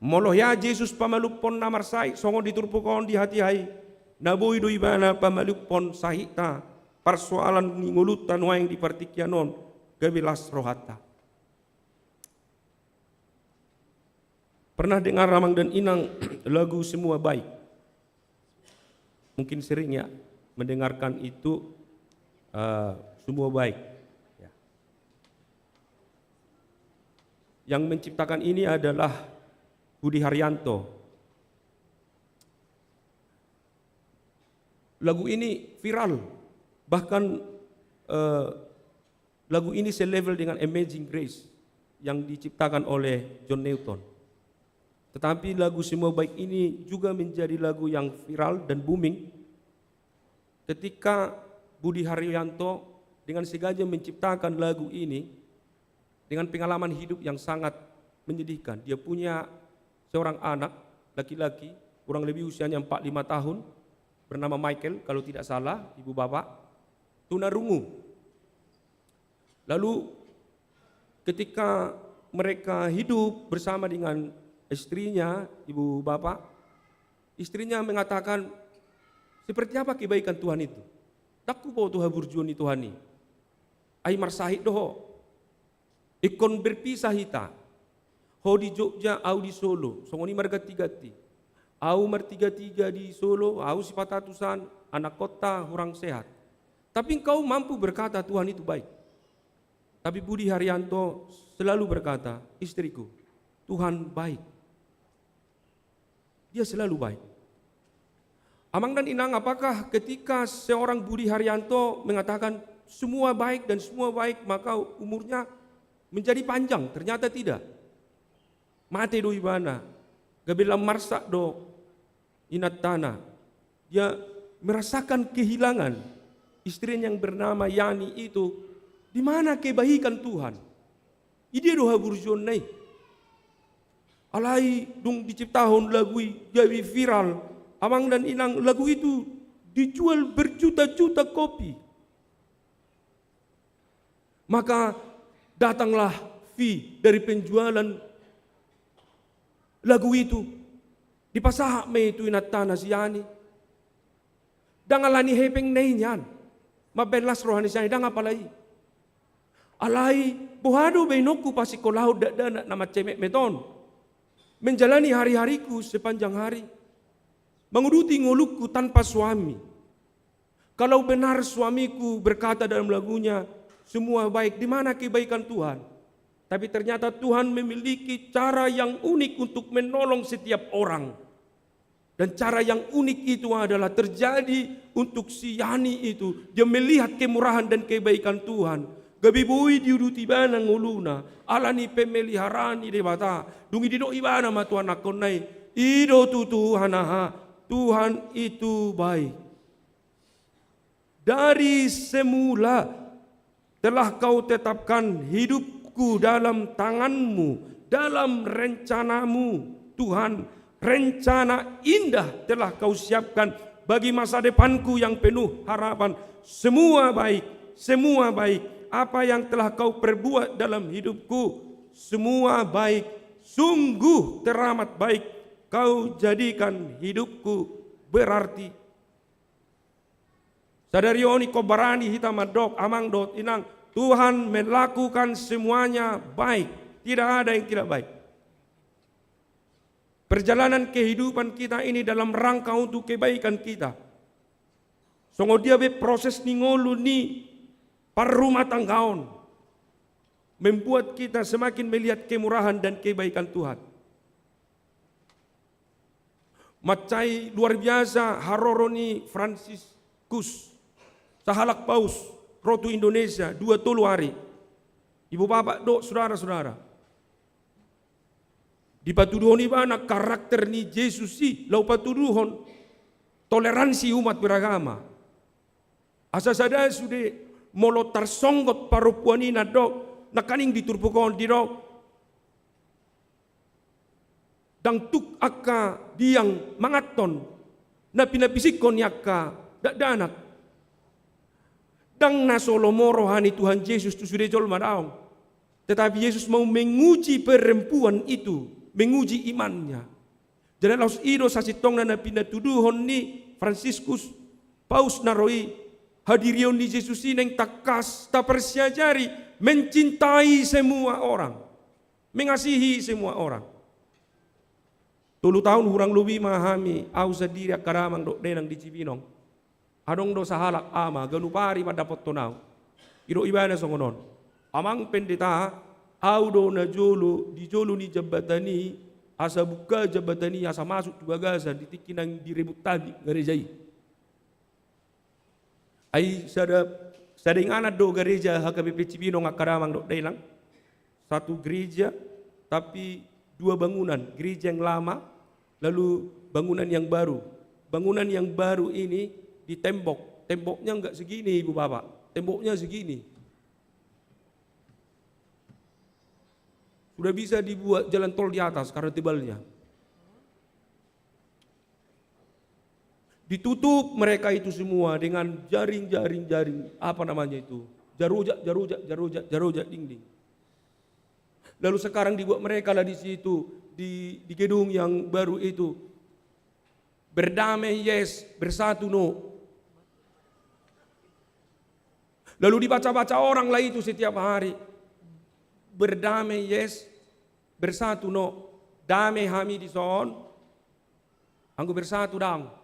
Molo hea Jesus pamalumhon na marsahit songon di turpuk on di hatiha i, na boi do Ibana pamalumhon sahitna, parsoalan ni ngolunta nuaeng di partingkian on, gabe las rohanta. Pernah dengar, amang dan inang, lagu Semua Baik? Mungkin sering ya mendengarkan itu, eh, Semua Baik. Ya. Yang menciptakan ini adalah Budi Haryanto. Lagu ini viral, bahkan, eh, lagu ini selevel dengan Amazing Grace yang diciptakan oleh John Newton. Tetapi lagu Semua Baik ini juga menjadi lagu yang viral dan booming ketika Budi Haryanto dengan sengaja menciptakan lagu ini dengan pengalaman hidup yang sangat menyedihkan. Dia punya seorang anak laki-laki, kurang lebih usianya empat lima tahun, bernama Michael, kalau tidak salah, ibu bapak, tunarungu. Lalu ketika mereka hidup bersama dengan istrinya, ibu bapak, istrinya mengatakan, "Seperti apa kebaikan Tuhan itu? Ndang huboto haburjuon ni Tuhan i. Ai marsahit do ho. Ingkon berpisah hita. Ho di Jogja, au di Solo. Songon i marganti-ganti. Au martiga-tiga di Solo, au sipata tusan, anakkonta hurang sehat. Tapi engkau mampu berkata Tuhan itu baik." Tapi Budi Haryanto selalu berkata, "Istriku, Tuhan baik." Dia selalu baik. Amang dan inang, apakah ketika seorang Budi Haryanto mengatakan semua baik dan semua baik, maka umurnya menjadi panjang? Ternyata tidak. Mate do ibana. Gabe lam marsak do inantana. Dia merasakan kehilangan istrinya yang bernama Yani itu. Di mana kebaikan Tuhan? Idia do haburjuonna i. Alai dung diciptahon lagu i gabe viral, amang dan inang, lagu itu dijual berjuta-juta kopi. Maka datanglah fee dari penjualan lagu itu. Dipasahat ma i tu inantana si Yani. Ndang ala ni hepengna i nian. Mambaen las roha ni si Yani, ndang apala i. Alai boha do baenonku pasingkolahon dakdanak na mansai metmet on, menjalani hari-hariku sepanjang hari, menguduti ngolungku tanpa suami? Kalau benar suamiku berkata dalam lagunya, "Semua baik," di mana kebaikan Tuhan? Tapi ternyata Tuhan memiliki cara yang unik untuk menolong setiap orang. Dan cara yang unik itu adalah terjadi untuk si Yani itu. Dia melihat kemurahan dan kebaikan Tuhan. Gabe boi diuduti ibana ngoluna ala ni pemeliharaan ni Debata. Dung i didok ibana ma tu anakkonna i, "I do tutu, aha, Tuhan itu baik." Dari semula telah Kau tetapkan hidupku dalam tangan-Mu, dalam rencana-Mu, Tuhan. Rencana indah telah Kau siapkan bagi masa depanku yang penuh harapan. Semua baik, semua baik. Apa yang telah kau perbuat dalam hidupku, semua baik. Sungguh teramat baik kau jadikan hidupku berarti. Sadari on ingkon barani hita mandok, amang dohot inang, Tuhan melakukan semuanya baik. Tidak ada yang tidak baik. Perjalanan kehidupan kita ini dalam rangka untuk kebaikan kita. Songon dia be proses ni ngolu ni parrumatanggaon membuat kita semakin melihat kemurahan dan kebaikan Tuhan. Mansai luar biasa haroro ni Fransiskus, sahalak paus, ro tu Indonesia, dua tolu ari. Ibu bapak dohot sudara-sudara. Dipatuduhon ibana karakter ni Jesus i, laho patuduhon toleransi umat beragama. Asa sada sude molo tarsonggot parompuan i na dok, nangkaning di turpuk on didok. Ndang tuk angka biang manganhon, na pinapisinghon ni angka dakdanak. Ndang na so lomo roha ni Tuhan Jesus tu sude jolma, daong. Tetapi Yesus mau menguji perempuan itu, menguji imannya. Jadi laos i do sasintongna na pinatuduhon ni Fransiskus, paus na ro i, hadirion ni Jesus i naeng tangkas taparsiajari mencintai semua orang, mengasihi semua orang. Tolu taon hurang lobi ma hami, au sandiri angka damang dohot dainang di Cibinong. Adong do sahalak ama, ganup ari mandapothon au. Didok ibana songon on. Amang pendeta, au do na jolo, di jolo ni jambatan i, asa buka jambatan i, asa masuk tu bagasan, di tingki naeng direbut hami gareja i. Ai sada, sada inganan do gareja H K B P Cibinong angka damang dohot dainang. Satu gereja, tapi dua bangunan, gereja yang lama, lalu bangunan yang baru. Bangunan yang baru ini di tembok, temboknya nggak segini, Ibu Bapak, temboknya segini. Sudah bisa dibuat jalan tol di atas karena tebalnya. Ditutup mereka itu semua dengan jaring, jaring, jaring, apa namanya itu? Jarojak, jarojak, jarojak, jarojak dinding. Lalu sekarang dibuat mereka lah di situ, di, di gedung yang baru itu. Berdamai, yes, bersatu, no. Lalu dibaca-baca orang lah itu setiap hari. Berdamai, yes, bersatu, no. Dame hami dison, anggo bersatu, daong.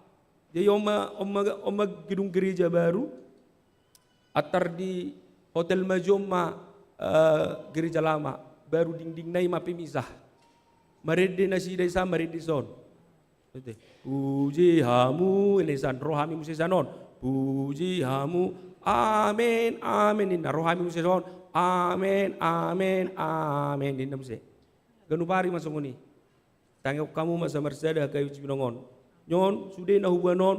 Jadi on ma, on ma, on ma gedung gereja baru, antar di Hotel Majo on ma, eh, gereja lama, baru dindingna i ma pemisah. Marende nasida i san, marende dison. Puji hamu, ninna i san, ro hami muse sian on. Puji hamu, amen, amen, ninna, ro hami muse sian on. Amen, amen, amen, ninna muse. Ganup ari ma songon i. Tangihon hamu ma samarsada H K B P Cibinong on. Nion, sude na huboan on,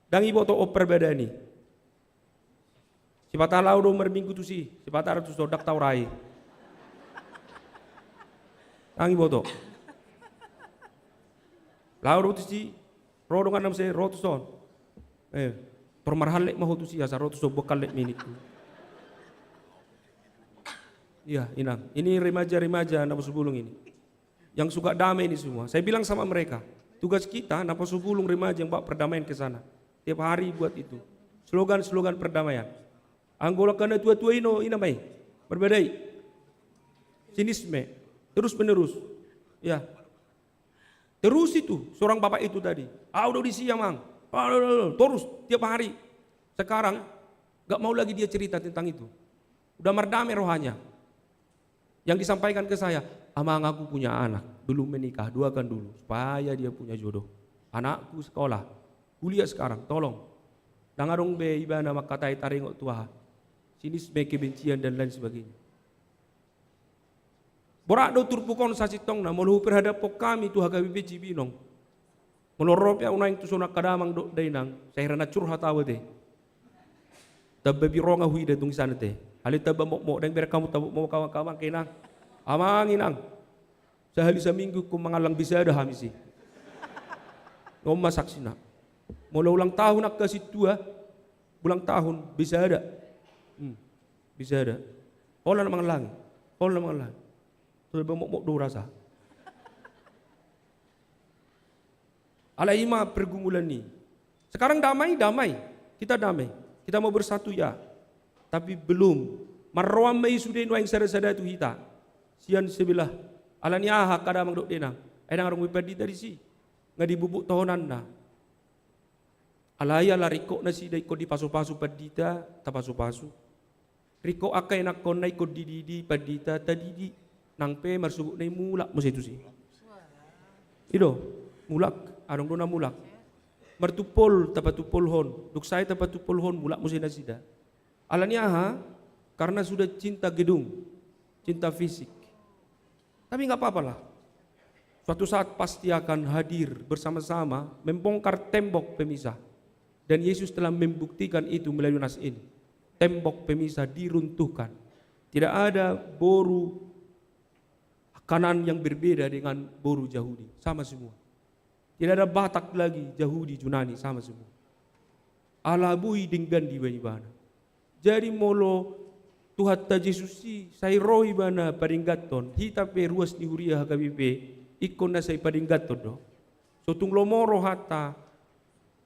ndang diboto on parbadaan i. Sipata laho do marminggu tusi, sipata ra tuson, ndang tau ra i. Ndang diboto. Laho do tusi, ro donganna muse, ro tuson. Eh, tor marhallet ma ho tusi, asa ro tuson, buat hallet ma i ningku. Iya, inang. Ini remaja-remaja Naposo Bulung ini. Yang suka damai ini semua. Saya bilang sama mereka, tugas kita, Naposo Bulung remaja yang bawa perdamaian ke sana. Tiap hari buat itu. Slogan-slogan perdamaian. Anggo angka na tua-tua i, no, ina ma i. Marbadai. Sinisme. Terus menerus. Ya. Terus itu, seorang bapak itu tadi. Au do disi, amang. Terus, tiap hari. Sekarang, nggak mau lagi dia cerita tentang itu. Udah mardamai rohanya. Yang disampaikan ke saya, "Amang, aku punya anak, belum menikah, doakan dulu supaya dia punya jodoh. Anakku sekolah, kuliah sekarang, tolong." Ndang adong be ibana mangkatai taringot tu aha. Sinisme, kebencian, dan lain sebagainya. Borat do turpuk on sasintongna, molo huperhadaphon hami tu H K B P Cibinong. Molo ro pe au naeng tuson angka damang dohot dainang, sai hera na curhat au ate. Tamba birongan huida tung i san ate. Alai tamba mokmok, ndang bereng hamu tamba mokmok, amang, inang. Amang, inang. Sahali saminggu ingkon mangallang be sada hami disi. On ma saksina. Molo ulang tahun angka sintua, ulang tahun, bisa ada. Hmm, bisa ada. Holan mangallangi, holan mangallangi. Terus mokmok do rasa. Alai i ma pergumulan i. Sekarang damai, damai. Kita damai. Kita mau bersatu, ya. Tapi belum. Marroan ma i sude nuaeng sada-sada tu hita. Sian sebelah. Alani aha angka damang dohot dainang? Ai ndang adong be pandita disi. Nga dibubuk tohonanna. Alai ala ringkot nasida ingkon dipasu-pasu pandita, tapasu-pasu. Ringkot angka ianakkonna ingkon dididi pandita, tadidi. Nang pe marsuhut na i mulak muse tusi. I do, mulak, adong do na mulak. Martumpol, tapatumpolhon, dung sae tapatumpolhon, mulak muse nasida. Alani aha? Karena sudah cinta gedung, cinta fisik. Tapi nggak apa-apalah. Suatu saat pasti akan hadir bersama-sama membongkar tembok pemisah. Dan Yesus telah membuktikan itu melalui nas ini. Tembok pemisah diruntuhkan. Tidak ada boru Kanaan yang berbeda dengan boru Jahudi. Sama semua. Tidak ada Batak lagi, Jahudi, Junani, sama semua. Ala boi denggan dibahen ibana. Jadi molo Tuhanta Jesus i sai ro ibana padengganhon, hita pe ruas ni huria H K B P ingkon na sai padengganhon do. So tung lomo rohanta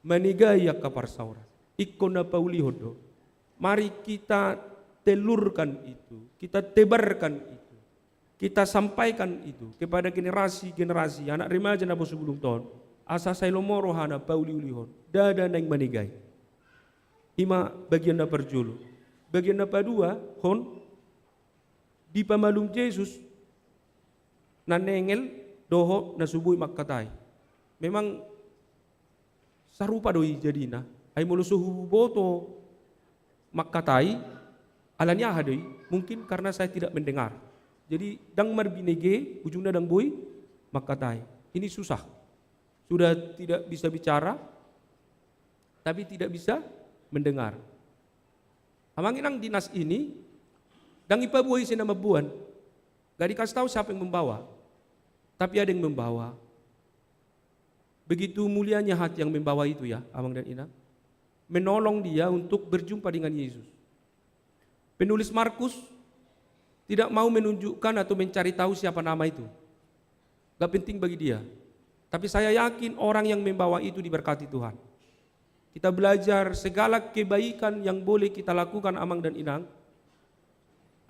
manegai angka parsaoran, ingkon na paulihon do. Mari kita telurkan itu, kita tebarkan itu. Kita sampaikan itu kepada generasi-generasi, anak remaja na poso bulung ton, asa sai lomo rohana pauliulihon, ndada naeng manegai. I ma bagian na parjolo. Bagian na paduahon, dipamalum Jesus na nengel dohot na so boi mangkatai. Memang sarupa do i jadina. Ai molo so huboto mangkatai, alani aha do i? Mungkin karena saya tidak mendengar. Jadi, ndang marbinege, ujungna ndang boi mangkatai. Ini susah. Sudah tidak bisa bicara, tapi tidak bisa mendengar. Amang inang, di nas ini, ndang ipaboa ise na mamboan. Gak dikasih tahu siapa yang membawa. Tapi ada yang membawa. Begitu mulianya hati yang membawa itu, ya, amang dan inang. Menolong dia untuk berjumpa dengan Yesus. Penulis Markus tidak mau menunjukkan atau mencari tahu siapa nama itu. Gak penting bagi dia. Tapi saya yakin orang yang membawa itu diberkati Tuhan. Kita belajar segala kebaikan yang boleh kita lakukan, amang dan inang,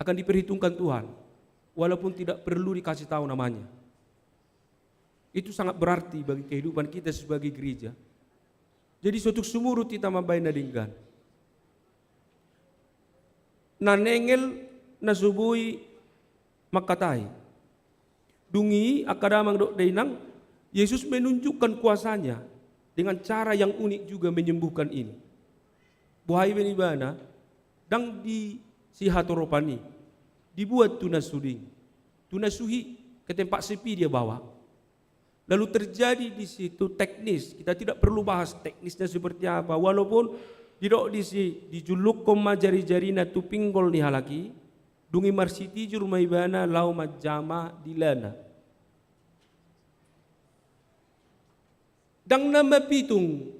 akan diperhitungkan Tuhan, walaupun tidak perlu dikasih tahu namanya. Itu sangat berarti bagi kehidupan kita sebagai gereja. Jadi, so tung sumurut hita mambahen na denggan. Na nengel na so boi mangkatai. Dung i, angka damang dohot dainang, Yesus menunjukkan kuasanya dengan cara yang unik juga menyembuhkan ini. Boha i bahen ibana? Ndang di sihatoropan i, dibuat tu na suding, tu na suhi, ke tempat sepi dia bawa. Lalu terjadi di situ teknis, kita tidak perlu bahas teknisnya seperti apa, walaupun didok disi, dijullukkon ma jari-jarina tu pinggol ni halak i, dung i marsitijur ma ibana laho manjama dilana. Ndang na mapitung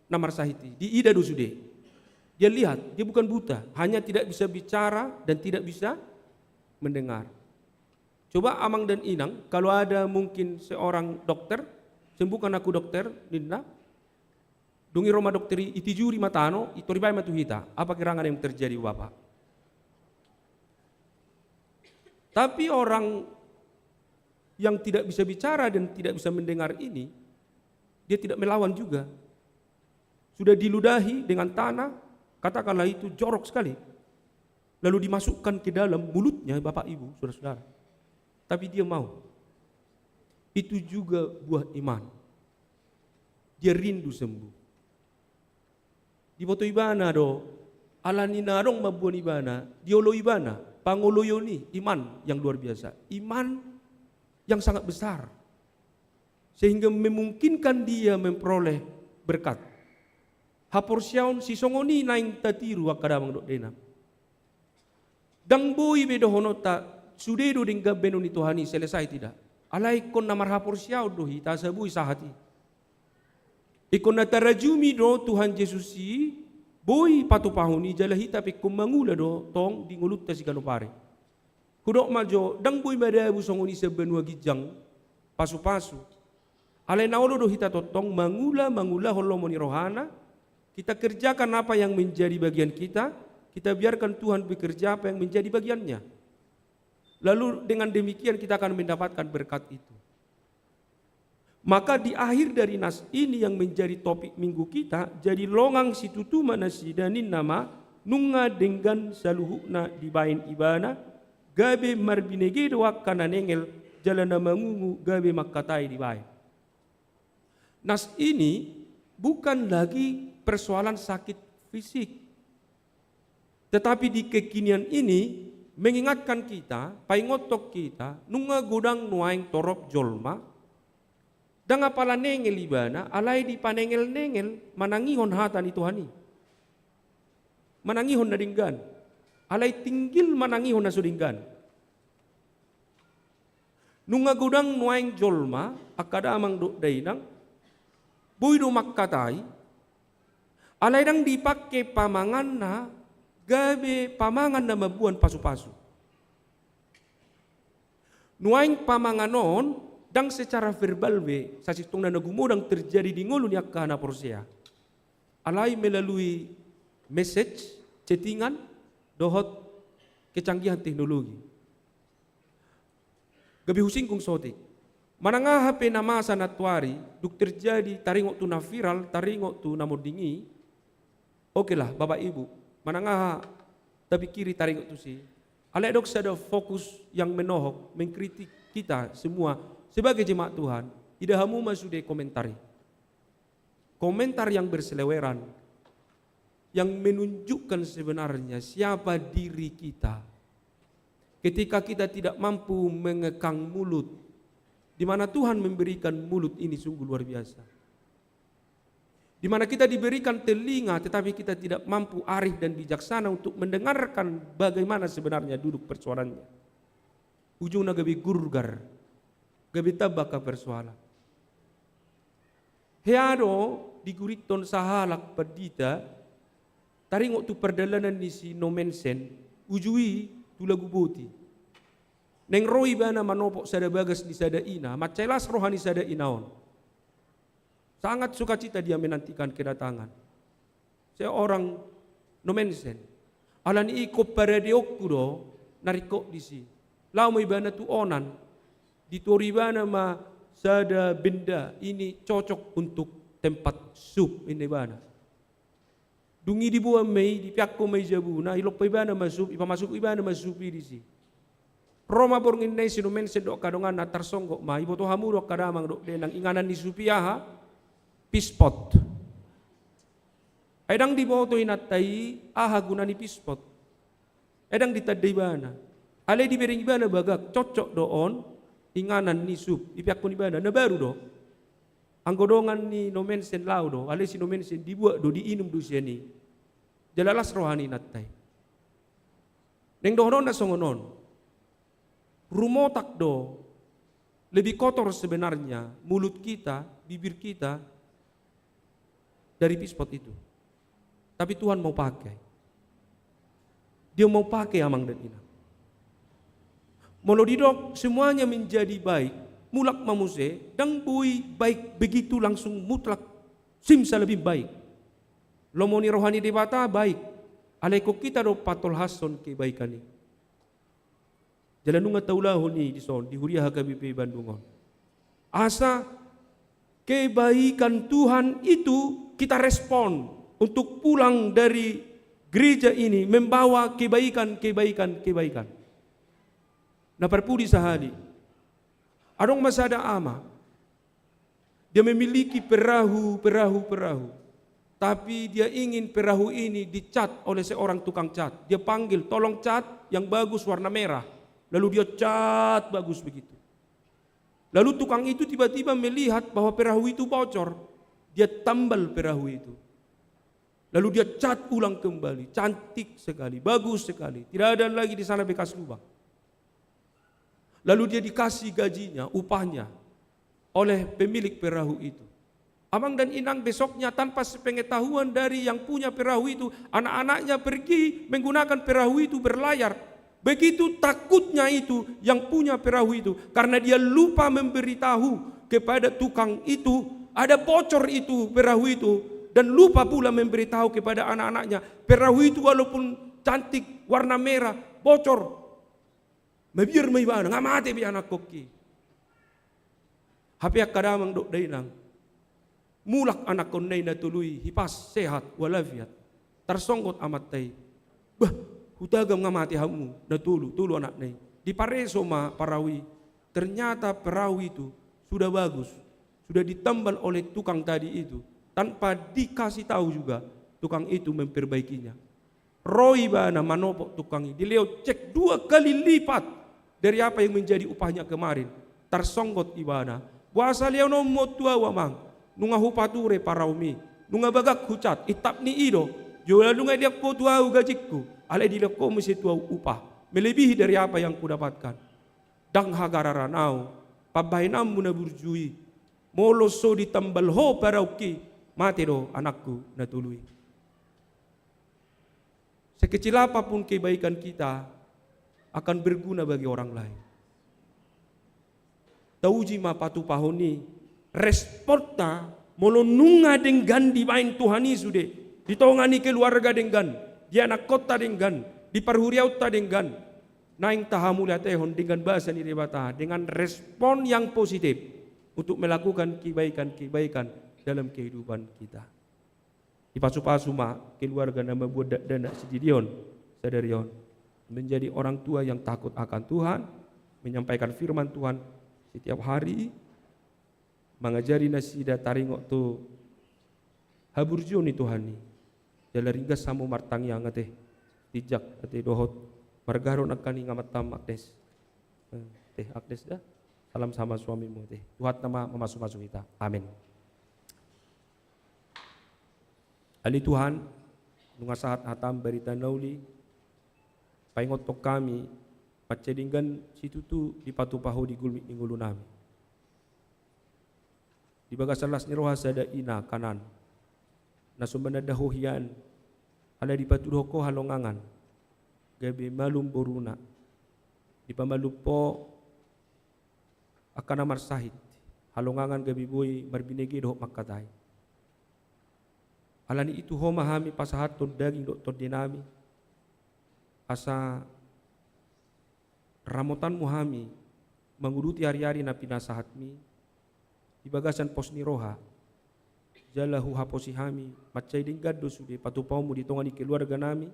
na marsahit i, diida do sude. Dia lihat, dia bukan buta, hanya tidak bisa bicara dan tidak bisa mendengar. Coba amang dan inang, kalau ada mungkin seorang dokter, "Sembuhkan aku, dokter," ninna. Dung i ro ma dokter i, itijuri matano, itoribai ma tu hita. Apa gerangan yang terjadi, Bapak? Tapi orang yang tidak bisa bicara dan tidak bisa mendengar ini, dia tidak melawan juga. Sudah diludahi dengan tanah, katakanlah itu jorok sekali. Lalu dimasukkan ke dalam mulutnya, Bapak Ibu, saudara-saudara. Tapi dia mau. Itu juga buah iman. Dia rindu sembuh. Diboto ibana do, alani na adong mamboan ibana, dioloi ibana, pangoloion i, iman yang luar biasa. Iman yang sangat besar. Sehingga memungkinkan dia memperoleh berkat. Haporseaon sisongon i naeng tatiru angka damang dohot dainang. Ndang boi be dohononta, sude do denggan bahenon ni Tuhan i, selesai, tidak. Alai ingkon na marhaporseaon do hita asa boi sahat i. Ingkon na tarajumi do Tuhan Jesus i, boi patupahon i jala hita pe ingkon mangula do tong di ngolunta siganup ari. Hudok ma jo, ndang boi madabu songon i sian banua ginjang, pasu-pasu. Alai na olo do hita tongtong mangula, mangulahon lomo ni rohana, kita kerjakan apa yang menjadi bagian kita, kita biarkan Tuhan bekerja apa yang menjadi bagiannya. Lalu dengan demikian kita akan mendapatkan berkat itu. Maka di akhir dari nas ini yang menjadi topik minggu kita, jadi longang situtu ma nasida ninna ma, nunga denggan saluhutna dibaen ibana, gabe marbinege do angka na nengel, jala na mangungu gabe mangkatai dibaen. Nas ini bukan lagi persoalan sakit fisik. Tetapi di kekinian ini mengingatkan kita, paingothon hita, nunga godang nuaeng torop jolma, ndang apala nengel ibana, alai dipanengel-nengel manangihon hata ni Tuhan i. Manangihon na denggan, alai tinggil manangihon na so denggan. Nunga godang nuaeng jolma, angka damang dohot dainang, boi do mangkatai, alai ndang dipangke pamanganna gabe pamangan na mamboan pasu-pasu. Nuaeng pamangan on ndang secara verbal be, sasintongna na gumodang terjadi di ngolu ni angka na porsea. Alai melalui message, chattingan, dohot kecanggihan teknologi. Gabe husinggung sotik. Manang aha pe na masa nantuari, dung terjadi taringot tu na viral, taringot tu na monding i, oke lah, Bapak Ibu, manang aha tapikiri taringot tusi. Alai adong sada fokus yang menohok, mengkritik kita semua sebagai jemaat Tuhan, ida hamu ma sude komentar i. Komentar yang berseleweran, yang menunjukkan sebenarnya siapa diri kita. Ketika kita tidak mampu mengekang mulut, di mana Tuhan memberikan mulut ini sungguh luar biasa. Di mana kita diberikan telinga, tetapi kita tidak mampu arif dan bijaksana untuk mendengarkan bagaimana sebenarnya duduk persoalannya. Ujungna gabe gurgar, gabe tamba angka persoalan. Hea do digurithon sahalak pandita, taringot tu pardalanan ni si Nommensen, uju i tu Laguboti. Naeng ro ibana manopot sada bagas ni sada ina, mansai las roha ni sada ina on. Sangat sukacita dia menantikan kedatangan seorang Nommensen. Alani i ingkon paradeonku do na ringkot disi. Laho ma ibana tu onan, dituhor ibana ma sada benda, ini cocok untuk tempat sup, ninna ibana. Dung i diboan ma i, dipeakkon ma i jabuna, ilompa ibana ma sup, ipamasuk ibana ma sup i disi. Ro ma borngin na i si Nommensen dohot angka donganna, tarsonggot ma, iboto hamu do angka damang dohot dainang, inganan ni sup i aha? Pispot. Ai ndang diboto inanta i aha guna ni pispot. Ai ndang ditanda ibana. Alai dibereng ibana bagak, cocok do on inganan ni sup, ipeakkon ibana, na baru do. Anggo dongan ni Nommensen laho do, alai si Nommensen dibuat do, diinum do sian i. Jala las roha ni inanta i. Naeng dohononna songon on. Rumotak do, lebih kotor sebenarnya mulut kita, bibir kita, dari pispot itu. Tapi Tuhan mau pakai. Dia mau pakai, amang dan inang. Molo didok semuanya menjadi baik, mulak ma muse, ndang boi baik begitu langsung mutlak, simsalabim baik. Lomo ni roha ni Debata baik, alai ingkon hita do patolhashon kebaikan i. Jala nunga taulahon i dison, di huria H K B P Bandung on. Asa kebaikan Tuhan itu kita respon untuk pulang dari gereja ini membawa kebaikan, kebaikan, kebaikan. Na parpudi sahali. Adong ma sada ama. Dia memiliki perahu, perahu, perahu. Tapi dia ingin perahu ini dicat oleh seorang tukang cat. Dia panggil, "Tolong cat yang bagus warna merah." Lalu dia cat bagus begitu. Lalu tukang itu tiba-tiba melihat bahwa perahu itu bocor. Dia tambal perahu itu. Lalu dia cat ulang kembali, cantik sekali, bagus sekali. Tidak ada lagi di sana bekas lubang. Lalu dia dikasih gajinya, upahnya, oleh pemilik perahu itu. Amang dan inang, besoknya tanpa sepengetahuan dari yang punya perahu itu, anak-anaknya pergi menggunakan perahu itu berlayar. Begitu takutnya itu yang punya perahu itu, karena dia lupa memberitahu kepada tukang itu, ada bocor itu perahu itu, dan lupa pula memberitahu kepada anak-anaknya. Perahu itu walaupun cantik, warna merah, bocor. Mabiar ma ibana, nga mate be anakkon i. Hape angka damang dohot dainang, mulak anakkonna i na tolu i, hipas, sehat walafiat. Tarsonggot amanta i, bah, hutagam nga mate hamu na tolu, tolu anakna i. Dipareso ma perahu i. Ternyata perahu itu sudah bagus, sudah ditambal oleh tukang tadi itu. Tanpa dikasih tahu juga, tukang itu memperbaikinya. Ro ibana manopot tukang i, dilehon, cek, dua kali lipat dari apa yang menjadi upahnya kemarin. Tarsonggot ibana, boasa lehononmu on tu ahu, amang? Nunga hupature paraumi, nunga bagak hucat, intap ni i do. Jala nunga dilehon ho tu ahu gajingku, alai dilehon ho muse tu ahu upah melebihi dari apa yang kudapatkan. Ndang hagararan ahu pambahenanmu na burju i. Molo so ditambal ho paraungki, mate do anakku na tolu i. Sekecil apapun kebaikan kita akan berguna bagi orang lain. Tauji ma patupahon i, responta, molo nunga denggan dibaen Tuhan i sude, di tonga ni keluarga denggan, di anakkonta denggan, di parhuriaonta denggan, naeng tahamauliatehon denggan basa ni Debata dengan respon yang positif untuk melakukan kebaikan-kebaikan dalam kehidupan kita. Dipasupasu ma keluarga na mambuat dakdanak sididion sadari on, menjadi orang tua yang takut akan Tuhan, menyampaikan firman Tuhan setiap hari, mangajari nasida taringot tu haburjuon ni Tuhan i. Jala ringgas hamu martangiang ate, Tinjak ate, dohot marga do nangkaning amantam Agnes. Eh, teh Agnes da, salam sama suamimu ate. Tuhan nama mamasupasu hita. Amin. Ale Tuhan, nunga sahat hatam barita na uli, paingothon hami, mansai denggan situtu dipatupa Ho di gulmit ni ngolunami. Di bagasan las ni roha sada ina, Kanaan, na so mananda Ho hian, ala dipatuduhon Ho halongangan, gabe malum boruna, dipamalum Ho angka na marsahit, halongangan gabe boi marbinege dohot mangkatai. Ala ni i tu Ho ma hami pasahathon daging dohot tondenami, asa ramotanmu hami manguduti ari-ari na pinasahatmi di bagasan pos ni roha, jala huhaposi hami, mansai denggan do sude patupaonmu di tonga ni keluarganami,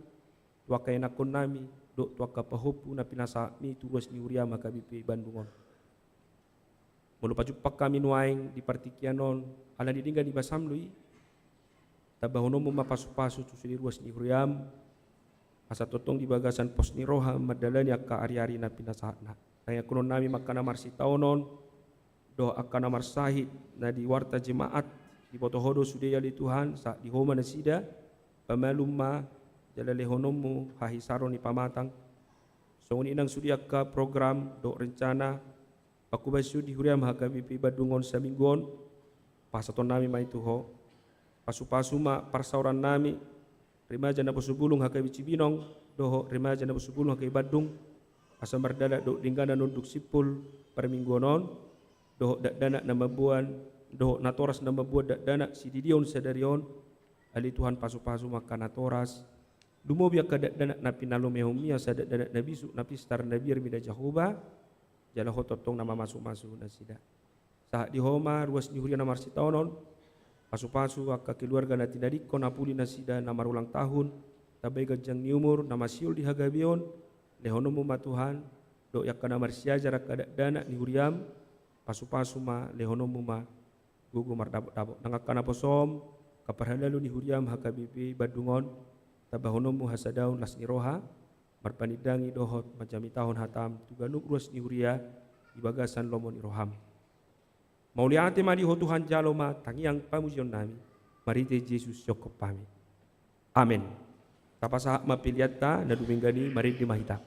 tu angka ianakkonnami, dohot tu angka pahompu na pinasahatmi tu ruas ni huriam H K B P Bandung on. Molo pajumpang hami nuaeng di partingkian on, ala ni denggan ni basam do i, tambahononmu ma pasupasu tu sude ruas ni huriam, asa tongtong di bagasan pos ni roha mandalani angka ari-ari na pinasahatna. Naiangkunonnami ma angka na marsitaonon, dohot angka na marsahit na di warta jemaat, diboto Ho do sude ale Tuhan, sahat di Ho ma nasida, pamalum ma, jala lehononmu hahisaron ni pamatang. Songon i nang sude angka program dohot rencana, pangkobasion di huriam H K B P Bandung on saminggu on, pasahatonnami ma i tu Ho. Pasupasu ma parsaorannami, remaja Naposobulung H K B Cibinong, dohot remaja Naposobulung H K B Bandung, asa mardalan dohot denggan na nunduk simpul parmingguon on, dohot dakdanak na mamboan, dohot natoras na mamboan dakdanak sididion sadari on, ale Tuhan pasupasu ma angka natoras, lumobi angka dakdanak na pinalumehonmi asa dakdanak na bisuk, na pistar, na biar mida Jahowa, jala Ho tongtong na mamasumasu nasida. Sahat di Ho ma ruas ni huria na marsitaonon, pasupasu angka keluarga na tinadingkon, apuli nasida na marulang tahun, tambai ganjang ni umur, na masiul di hagabeon, lehononmu ma Tuhan, dohot i angka na marsiajar angka dakdanak ni huriam, pasupasu ma, lehononmu ma gogo mardapotdapot. Nang angka naposom, angka parhalado ni huriam H K B P Bandung on, tambahononmu hasadaon las ni roha, marpanindangi dohot manjamitahon hatam tu ganup ruas ni huria di bagasan lomo ni roham. Mauliate ma di Ho Tuhan, jalo ma tangiang pamujionnami, marhite Jesus sihompa hami. Amen. Tapasahat ma peleanta, na dumenggan i marende ma hita.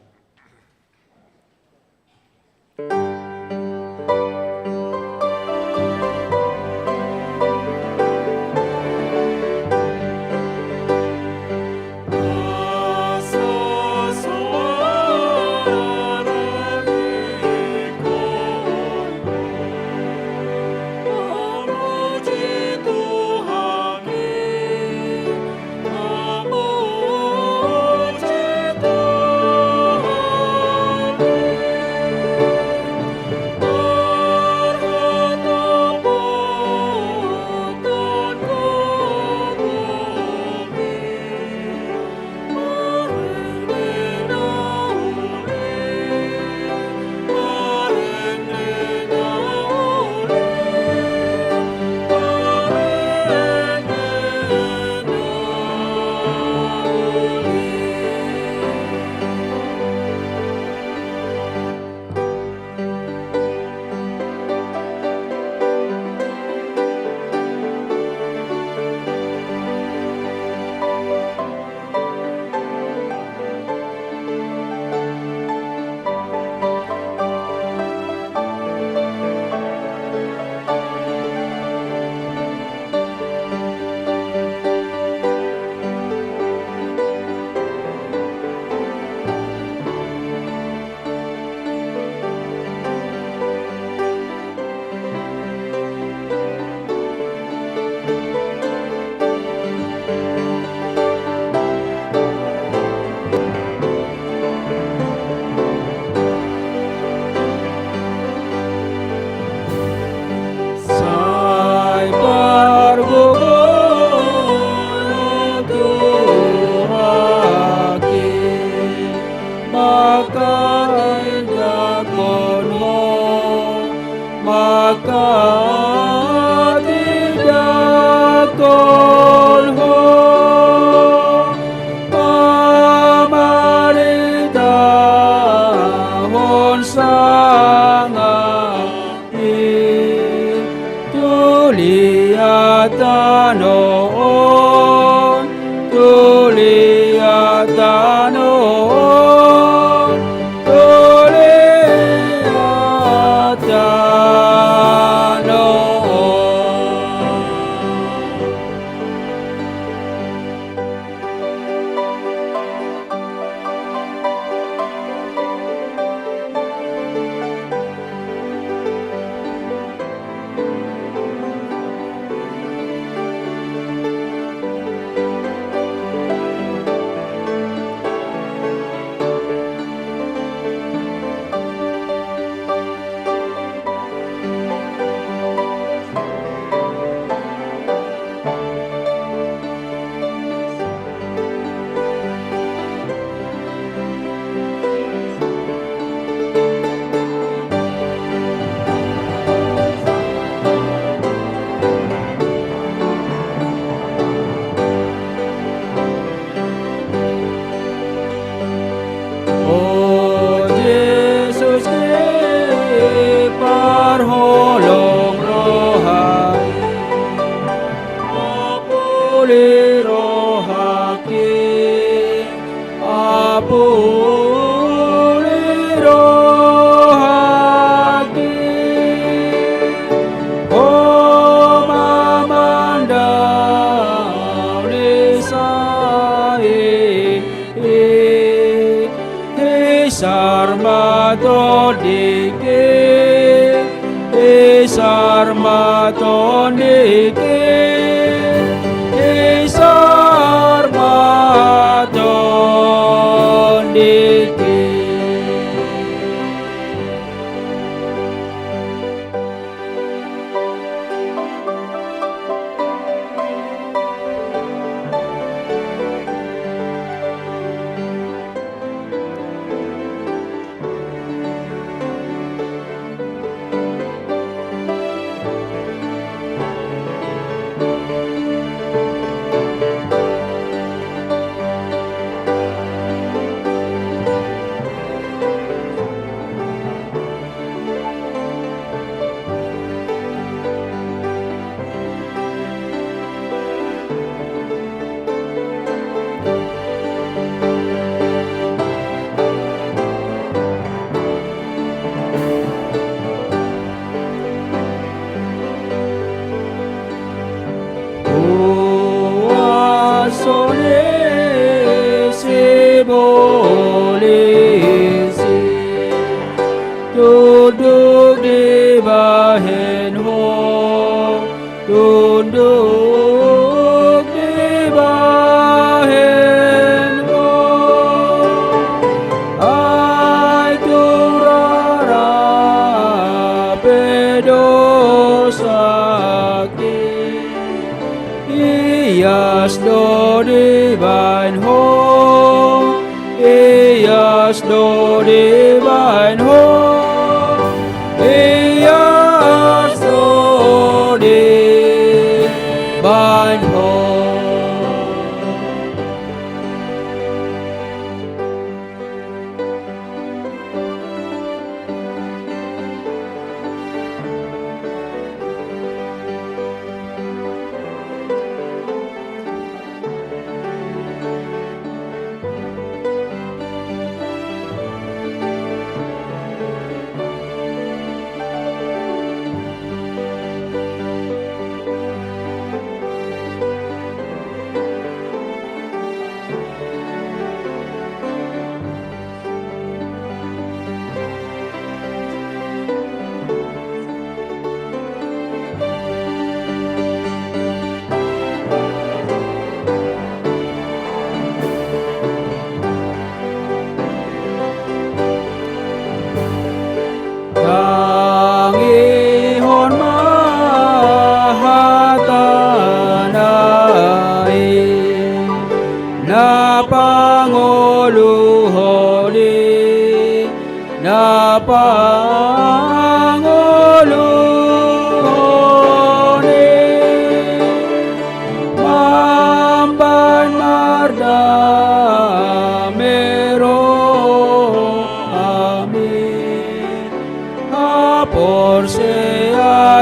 Manghatindanghon ho, mamaritahon sangap i, tu liat tano on, tu liat tano on, tu liat tano on. O Jesus, parholong roha i, apuli rohangki, apuli rohangki, ho mamandao ni sai i. Hisar ma tondingki, hisar ma tondingki, hisar ma tondingki. Huaso ni sibolis i, tunduk dibahen ho, tunduk dibahen ho. Ai tung rara pe dosangki, ias do dibahen ho, ias do dibahen ho, ias do dibahen ho.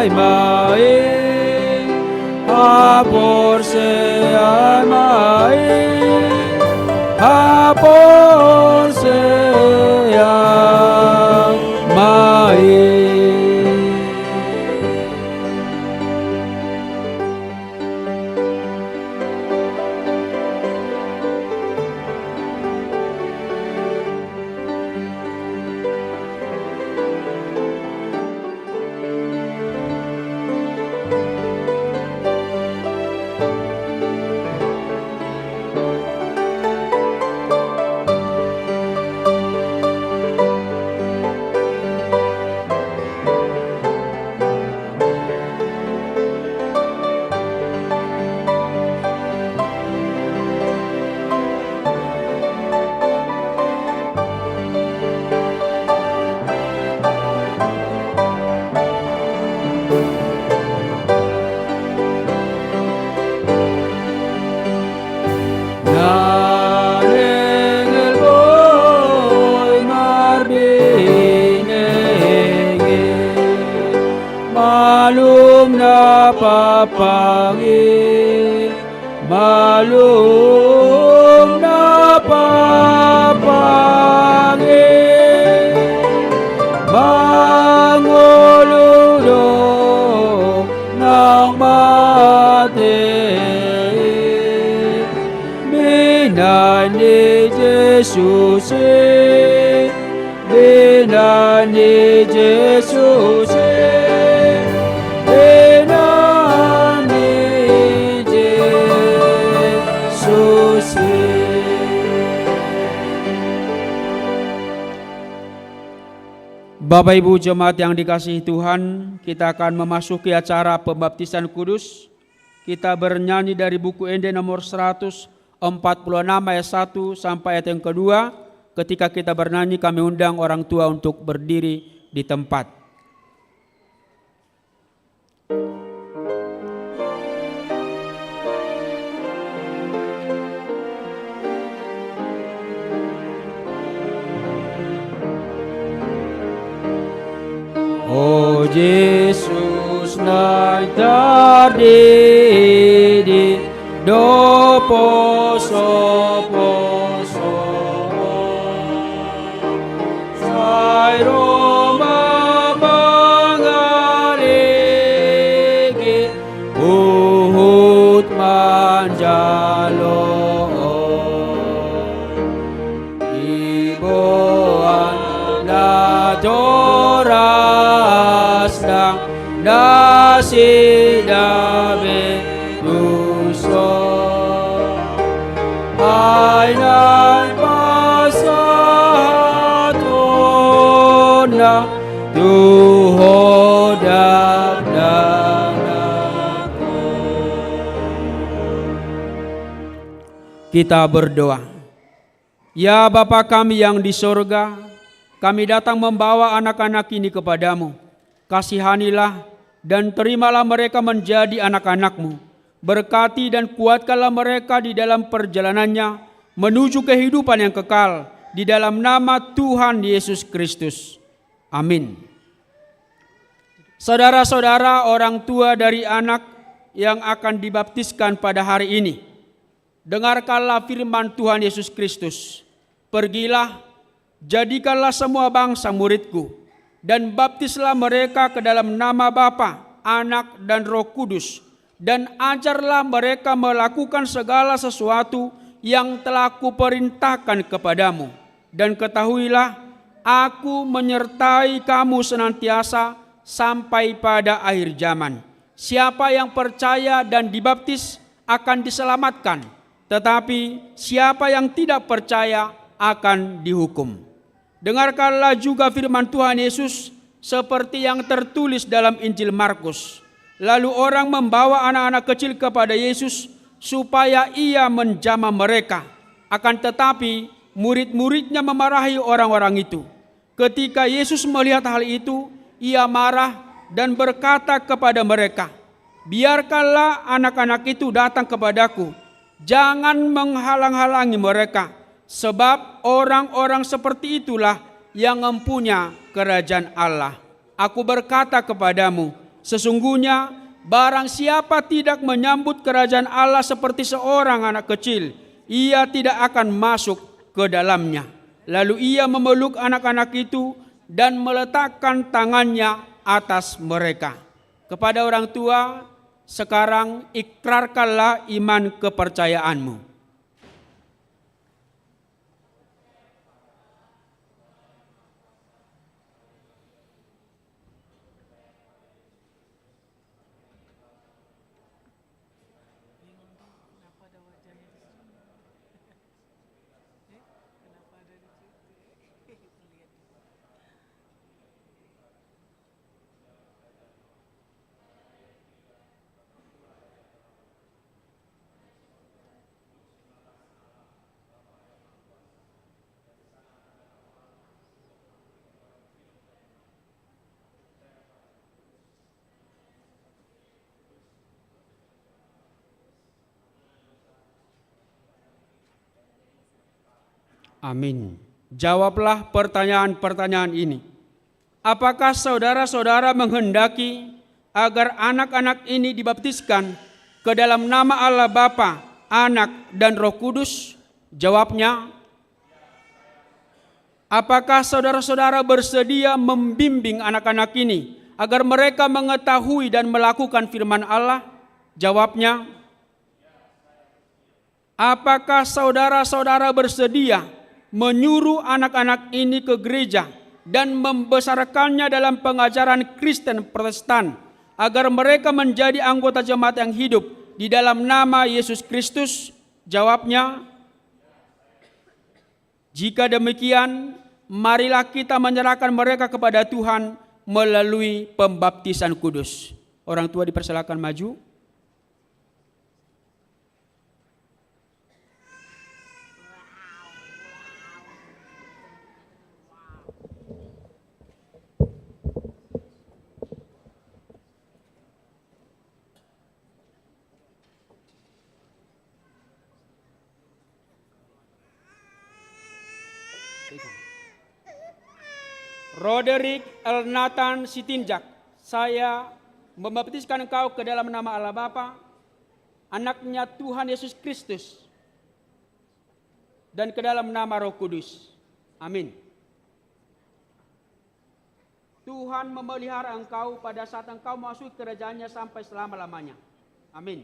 ma i, haporseai ma i, haporseai ma i. Na dengel boi marbinege, malum na pampang i, malum na pampang i, mangolu do naung mate i, binahen ni Jesus i, binahen ni Jesus i, binahen ni Jesus i. Bapak Ibu jemaat yang dikasihi Tuhan, kita akan memasuki acara pembaptisan kudus. Kita bernyanyi dari buku Ende nomor seratus empat puluh enam ayat satu sampai ayat yang kedua. Ketika kita bernyanyi, kami undang orang tua untuk berdiri di tempat. O Jesus, naeng tardidi do posoposo, sai ro ma mangalege huhut manjalo. Iboan natoras ndang nasida be tuson, ai naeng pasahatonna tu Ho dakdanak. Kita berdoa. Ya Bapa kami yang di sorga, kami datang membawa anak-anak ini kepada-Mu. Kasihanilah dan terimalah mereka menjadi anak-anak-Mu. Berkati dan kuatkanlah mereka di dalam perjalanannya menuju kehidupan yang kekal, di dalam nama Tuhan Yesus Kristus. Amin. Saudara-saudara, orang tua dari anak yang akan dibaptiskan pada hari ini, dengarkanlah firman Tuhan Yesus Kristus. Pergilah, jadikanlah semua bangsa murid-Ku, dan baptislah mereka ke dalam nama Bapa, Anak, dan Roh Kudus, dan ajarlah mereka melakukan segala sesuatu yang telah Kuperintahkan kepada-Mu. Dan ketahuilah, Aku menyertai kamu senantiasa sampai pada akhir zaman. Siapa yang percaya dan dibaptis akan diselamatkan, tetapi siapa yang tidak percaya akan dihukum. Dengarkanlah juga firman Tuhan Yesus seperti yang tertulis dalam Injil Markus. Lalu orang membawa anak-anak kecil kepada Yesus supaya Ia menjamah mereka. Akan tetapi, murid-murid-Nya memarahi orang-orang itu. Ketika Yesus melihat hal itu, Ia marah dan berkata kepada mereka, "Biarkanlah anak-anak itu datang kepada-Ku. Jangan menghalang-halangi mereka, sebab orang-orang seperti itulah yang mempunyai kerajaan Allah. Aku berkata kepadamu, Sesungguhnya, barang siapa tidak menyambut kerajaan Allah seperti seorang anak kecil, ia tidak akan masuk ke dalamnya. Lalu ia memeluk anak-anak itu dan meletakkan tangannya atas mereka. Kepada orang tua, sekarang ikrarkanlah iman kepercayaanmu. Amin. Jawablah pertanyaan-pertanyaan ini. Apakah saudara-saudara menghendaki agar anak-anak ini dibaptiskan ke dalam nama Allah Bapa, Anak, dan Roh Kudus? Jawabnya, apakah saudara-saudara bersedia membimbing anak-anak ini agar mereka mengetahui dan melakukan firman Allah? Jawabnya, apakah saudara-saudara bersedia menyuruh anak-anak ini ke gereja dan membesarkannya dalam pengajaran Kristen Protestan, agar mereka menjadi anggota jemaat yang hidup di dalam nama Yesus Kristus? Jawabnya, jika demikian, marilah kita menyerahkan mereka kepada Tuhan melalui pembaptisan kudus. Orang tua dipersilakan maju. Roderick Elnathan Sitinjak, saya membaptiskan engkau ke dalam nama Allah Bapa, Anaknya Tuhan Yesus Kristus, dan ke dalam nama Roh Kudus. Amin. Tuhan memelihara engkau pada saat engkau memasuki kerajaan-Nya sampai selama-lamanya. Amin.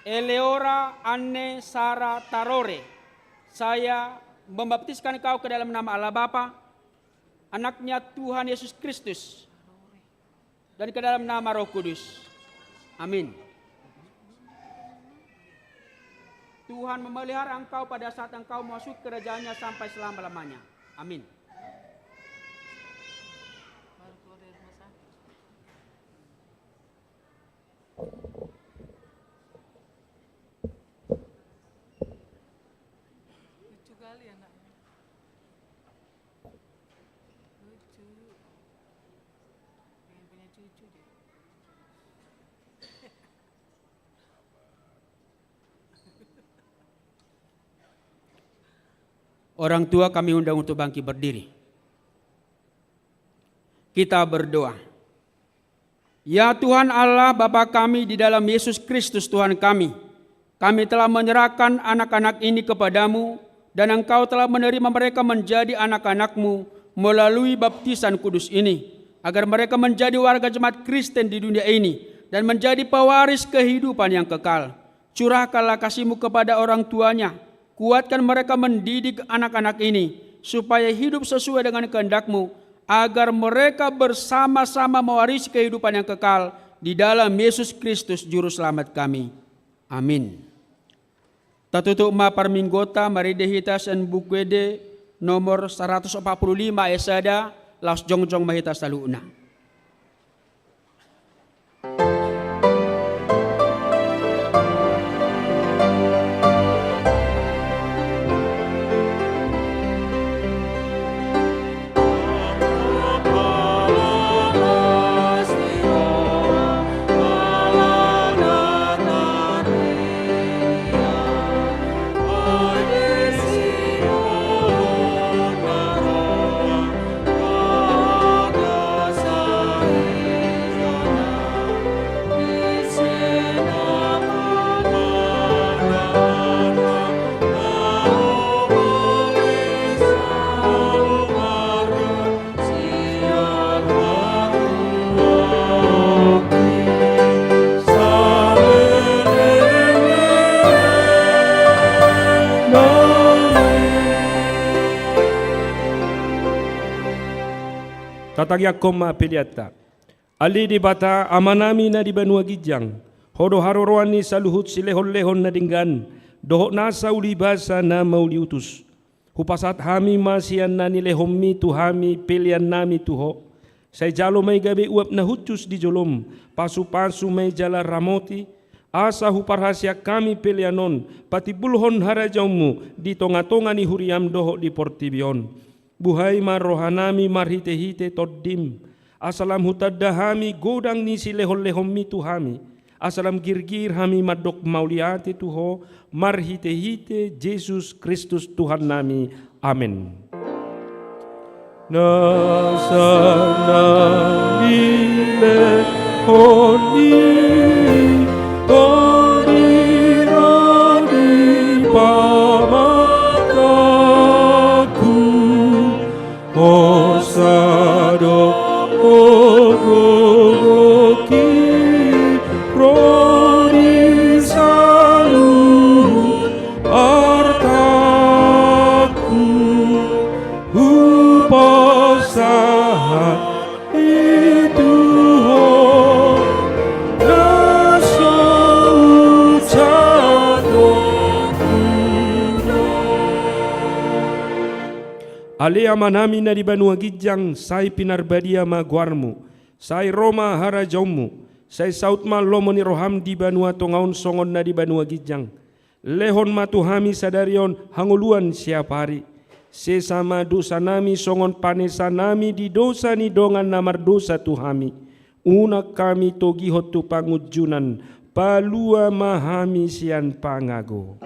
Eleora Anne Sara Tarore, saya membaptiskan kau ke dalam nama Allah Bapa, Anaknya Tuhan Yesus Kristus, dan ke dalam nama Roh Kudus. Amin. Tuhan memelihara engkau pada saat engkau memasuki kerajaan-Nya sampai selama-lamanya. Amin. Lucu kali anaknya. Lucu. Pengen punya cucu dia. Orang tua, kami undang untuk bangkit berdiri. Kita berdoa. Ya Tuhan Allah, Bapa kami di dalam Yesus Kristus Tuhan kami, kami telah menyerahkan anak-anak ini kepada-Mu, dan Engkau telah menerima mereka menjadi anak-anak-Mu melalui baptisan kudus ini, agar mereka menjadi warga jemaat Kristen di dunia ini dan menjadi pewaris kehidupan yang kekal. Curahkanlah kasih-Mu kepada orang tuanya, kuatkan mereka mendidik anak-anak ini, supaya hidup sesuai dengan kehendak-Mu, agar mereka bersama-sama mewarisi kehidupan yang kekal di dalam Yesus Kristus Juru Selamat kami. Amin. Tatutup ma parmingguonta marende hita sian Buku Ende nomor saratus opat pulu lima ayat sada, laos jongjong ma hita saluhutna. Tatangiangkon ma peleanta. Ale Debata, Amanami na di banua ginjang, Ho do haroroan ni saluhut silehonlehon na denggan, dohot nasa ulibasa na mauliutus. Hupasahat hami ma sian na nilehonmi tu hami peleannami tu Ho. Sai jalo ma i gabe uap na hushus di jolom, pasupasu ma i jala ramoti, asa huparhaseang hami pelean on, patimbulhon harajaonmu di tongatonga ni huriam dohot di portibi on. Buhai ma rohanami marhitehite Tondim, asa lam hutanda hami godang ni silehonlehonmi tu hami, asa lam girgir hami mandok mauliate tu Ho, marhitehite Jesus Kristus Tuhannami. Amen. Nasa na nilehon ni Tondim di pamatangku, hosa do gogoki ro di saluhut artangku, hupasahat i tu Ho, na so hujalo. Ale Amanami na di banua ginjang, sai pinarbadia ma goarmu, sai ro ma harajaonmu, sai saut ma lomo ni roham di banua tonga on songon na di banua ginjang. Lehon ma tu hami sadari on hangoluan siapari. Sesa ma dosanami songon panesanami di dosa ni dongan na mardosa tu hami. Unang hami togihon tu pangunjunan, palua ma hami sian pangago.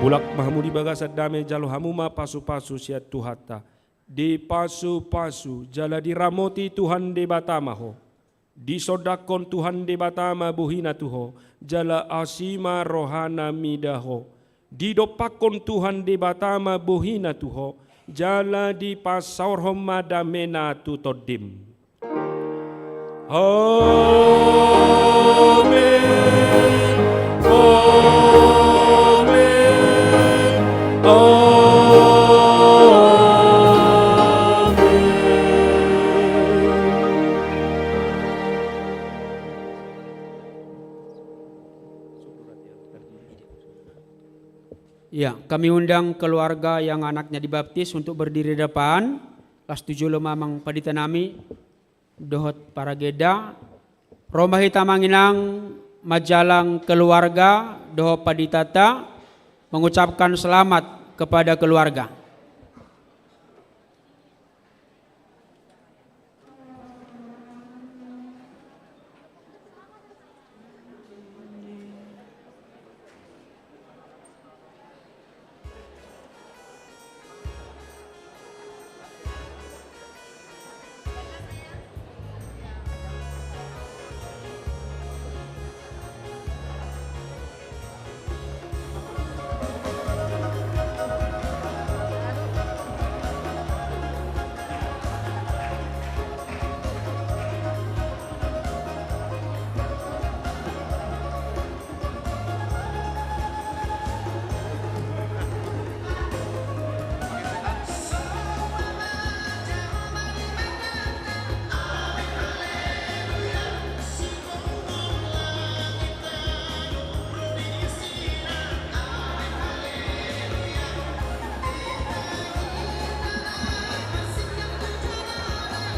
Mulak ma hamu di bagasan dame, jalo hamu ma pasupasu sian Tuhanta. Dipasupasu jala diramoti Tuhan Debata ma ho. Disondangkon Tuhan Debata ma bohina tu ho, jala asi ma rohana mida ho. Didompakkon Tuhan Debata ma bohina tu ho, jala dipasaorhon ma damena tu tondim. Amen. Amen. Amen. Ya, kami undang keluarga yang anaknya dibaptis untuk berdiri depan. Laos tu jolo ma amang pandita nami dohot paragenda. Ro ma hita amang inang manjalang keluarga dohot panditanta, mengucapkan selamat kepada keluarga.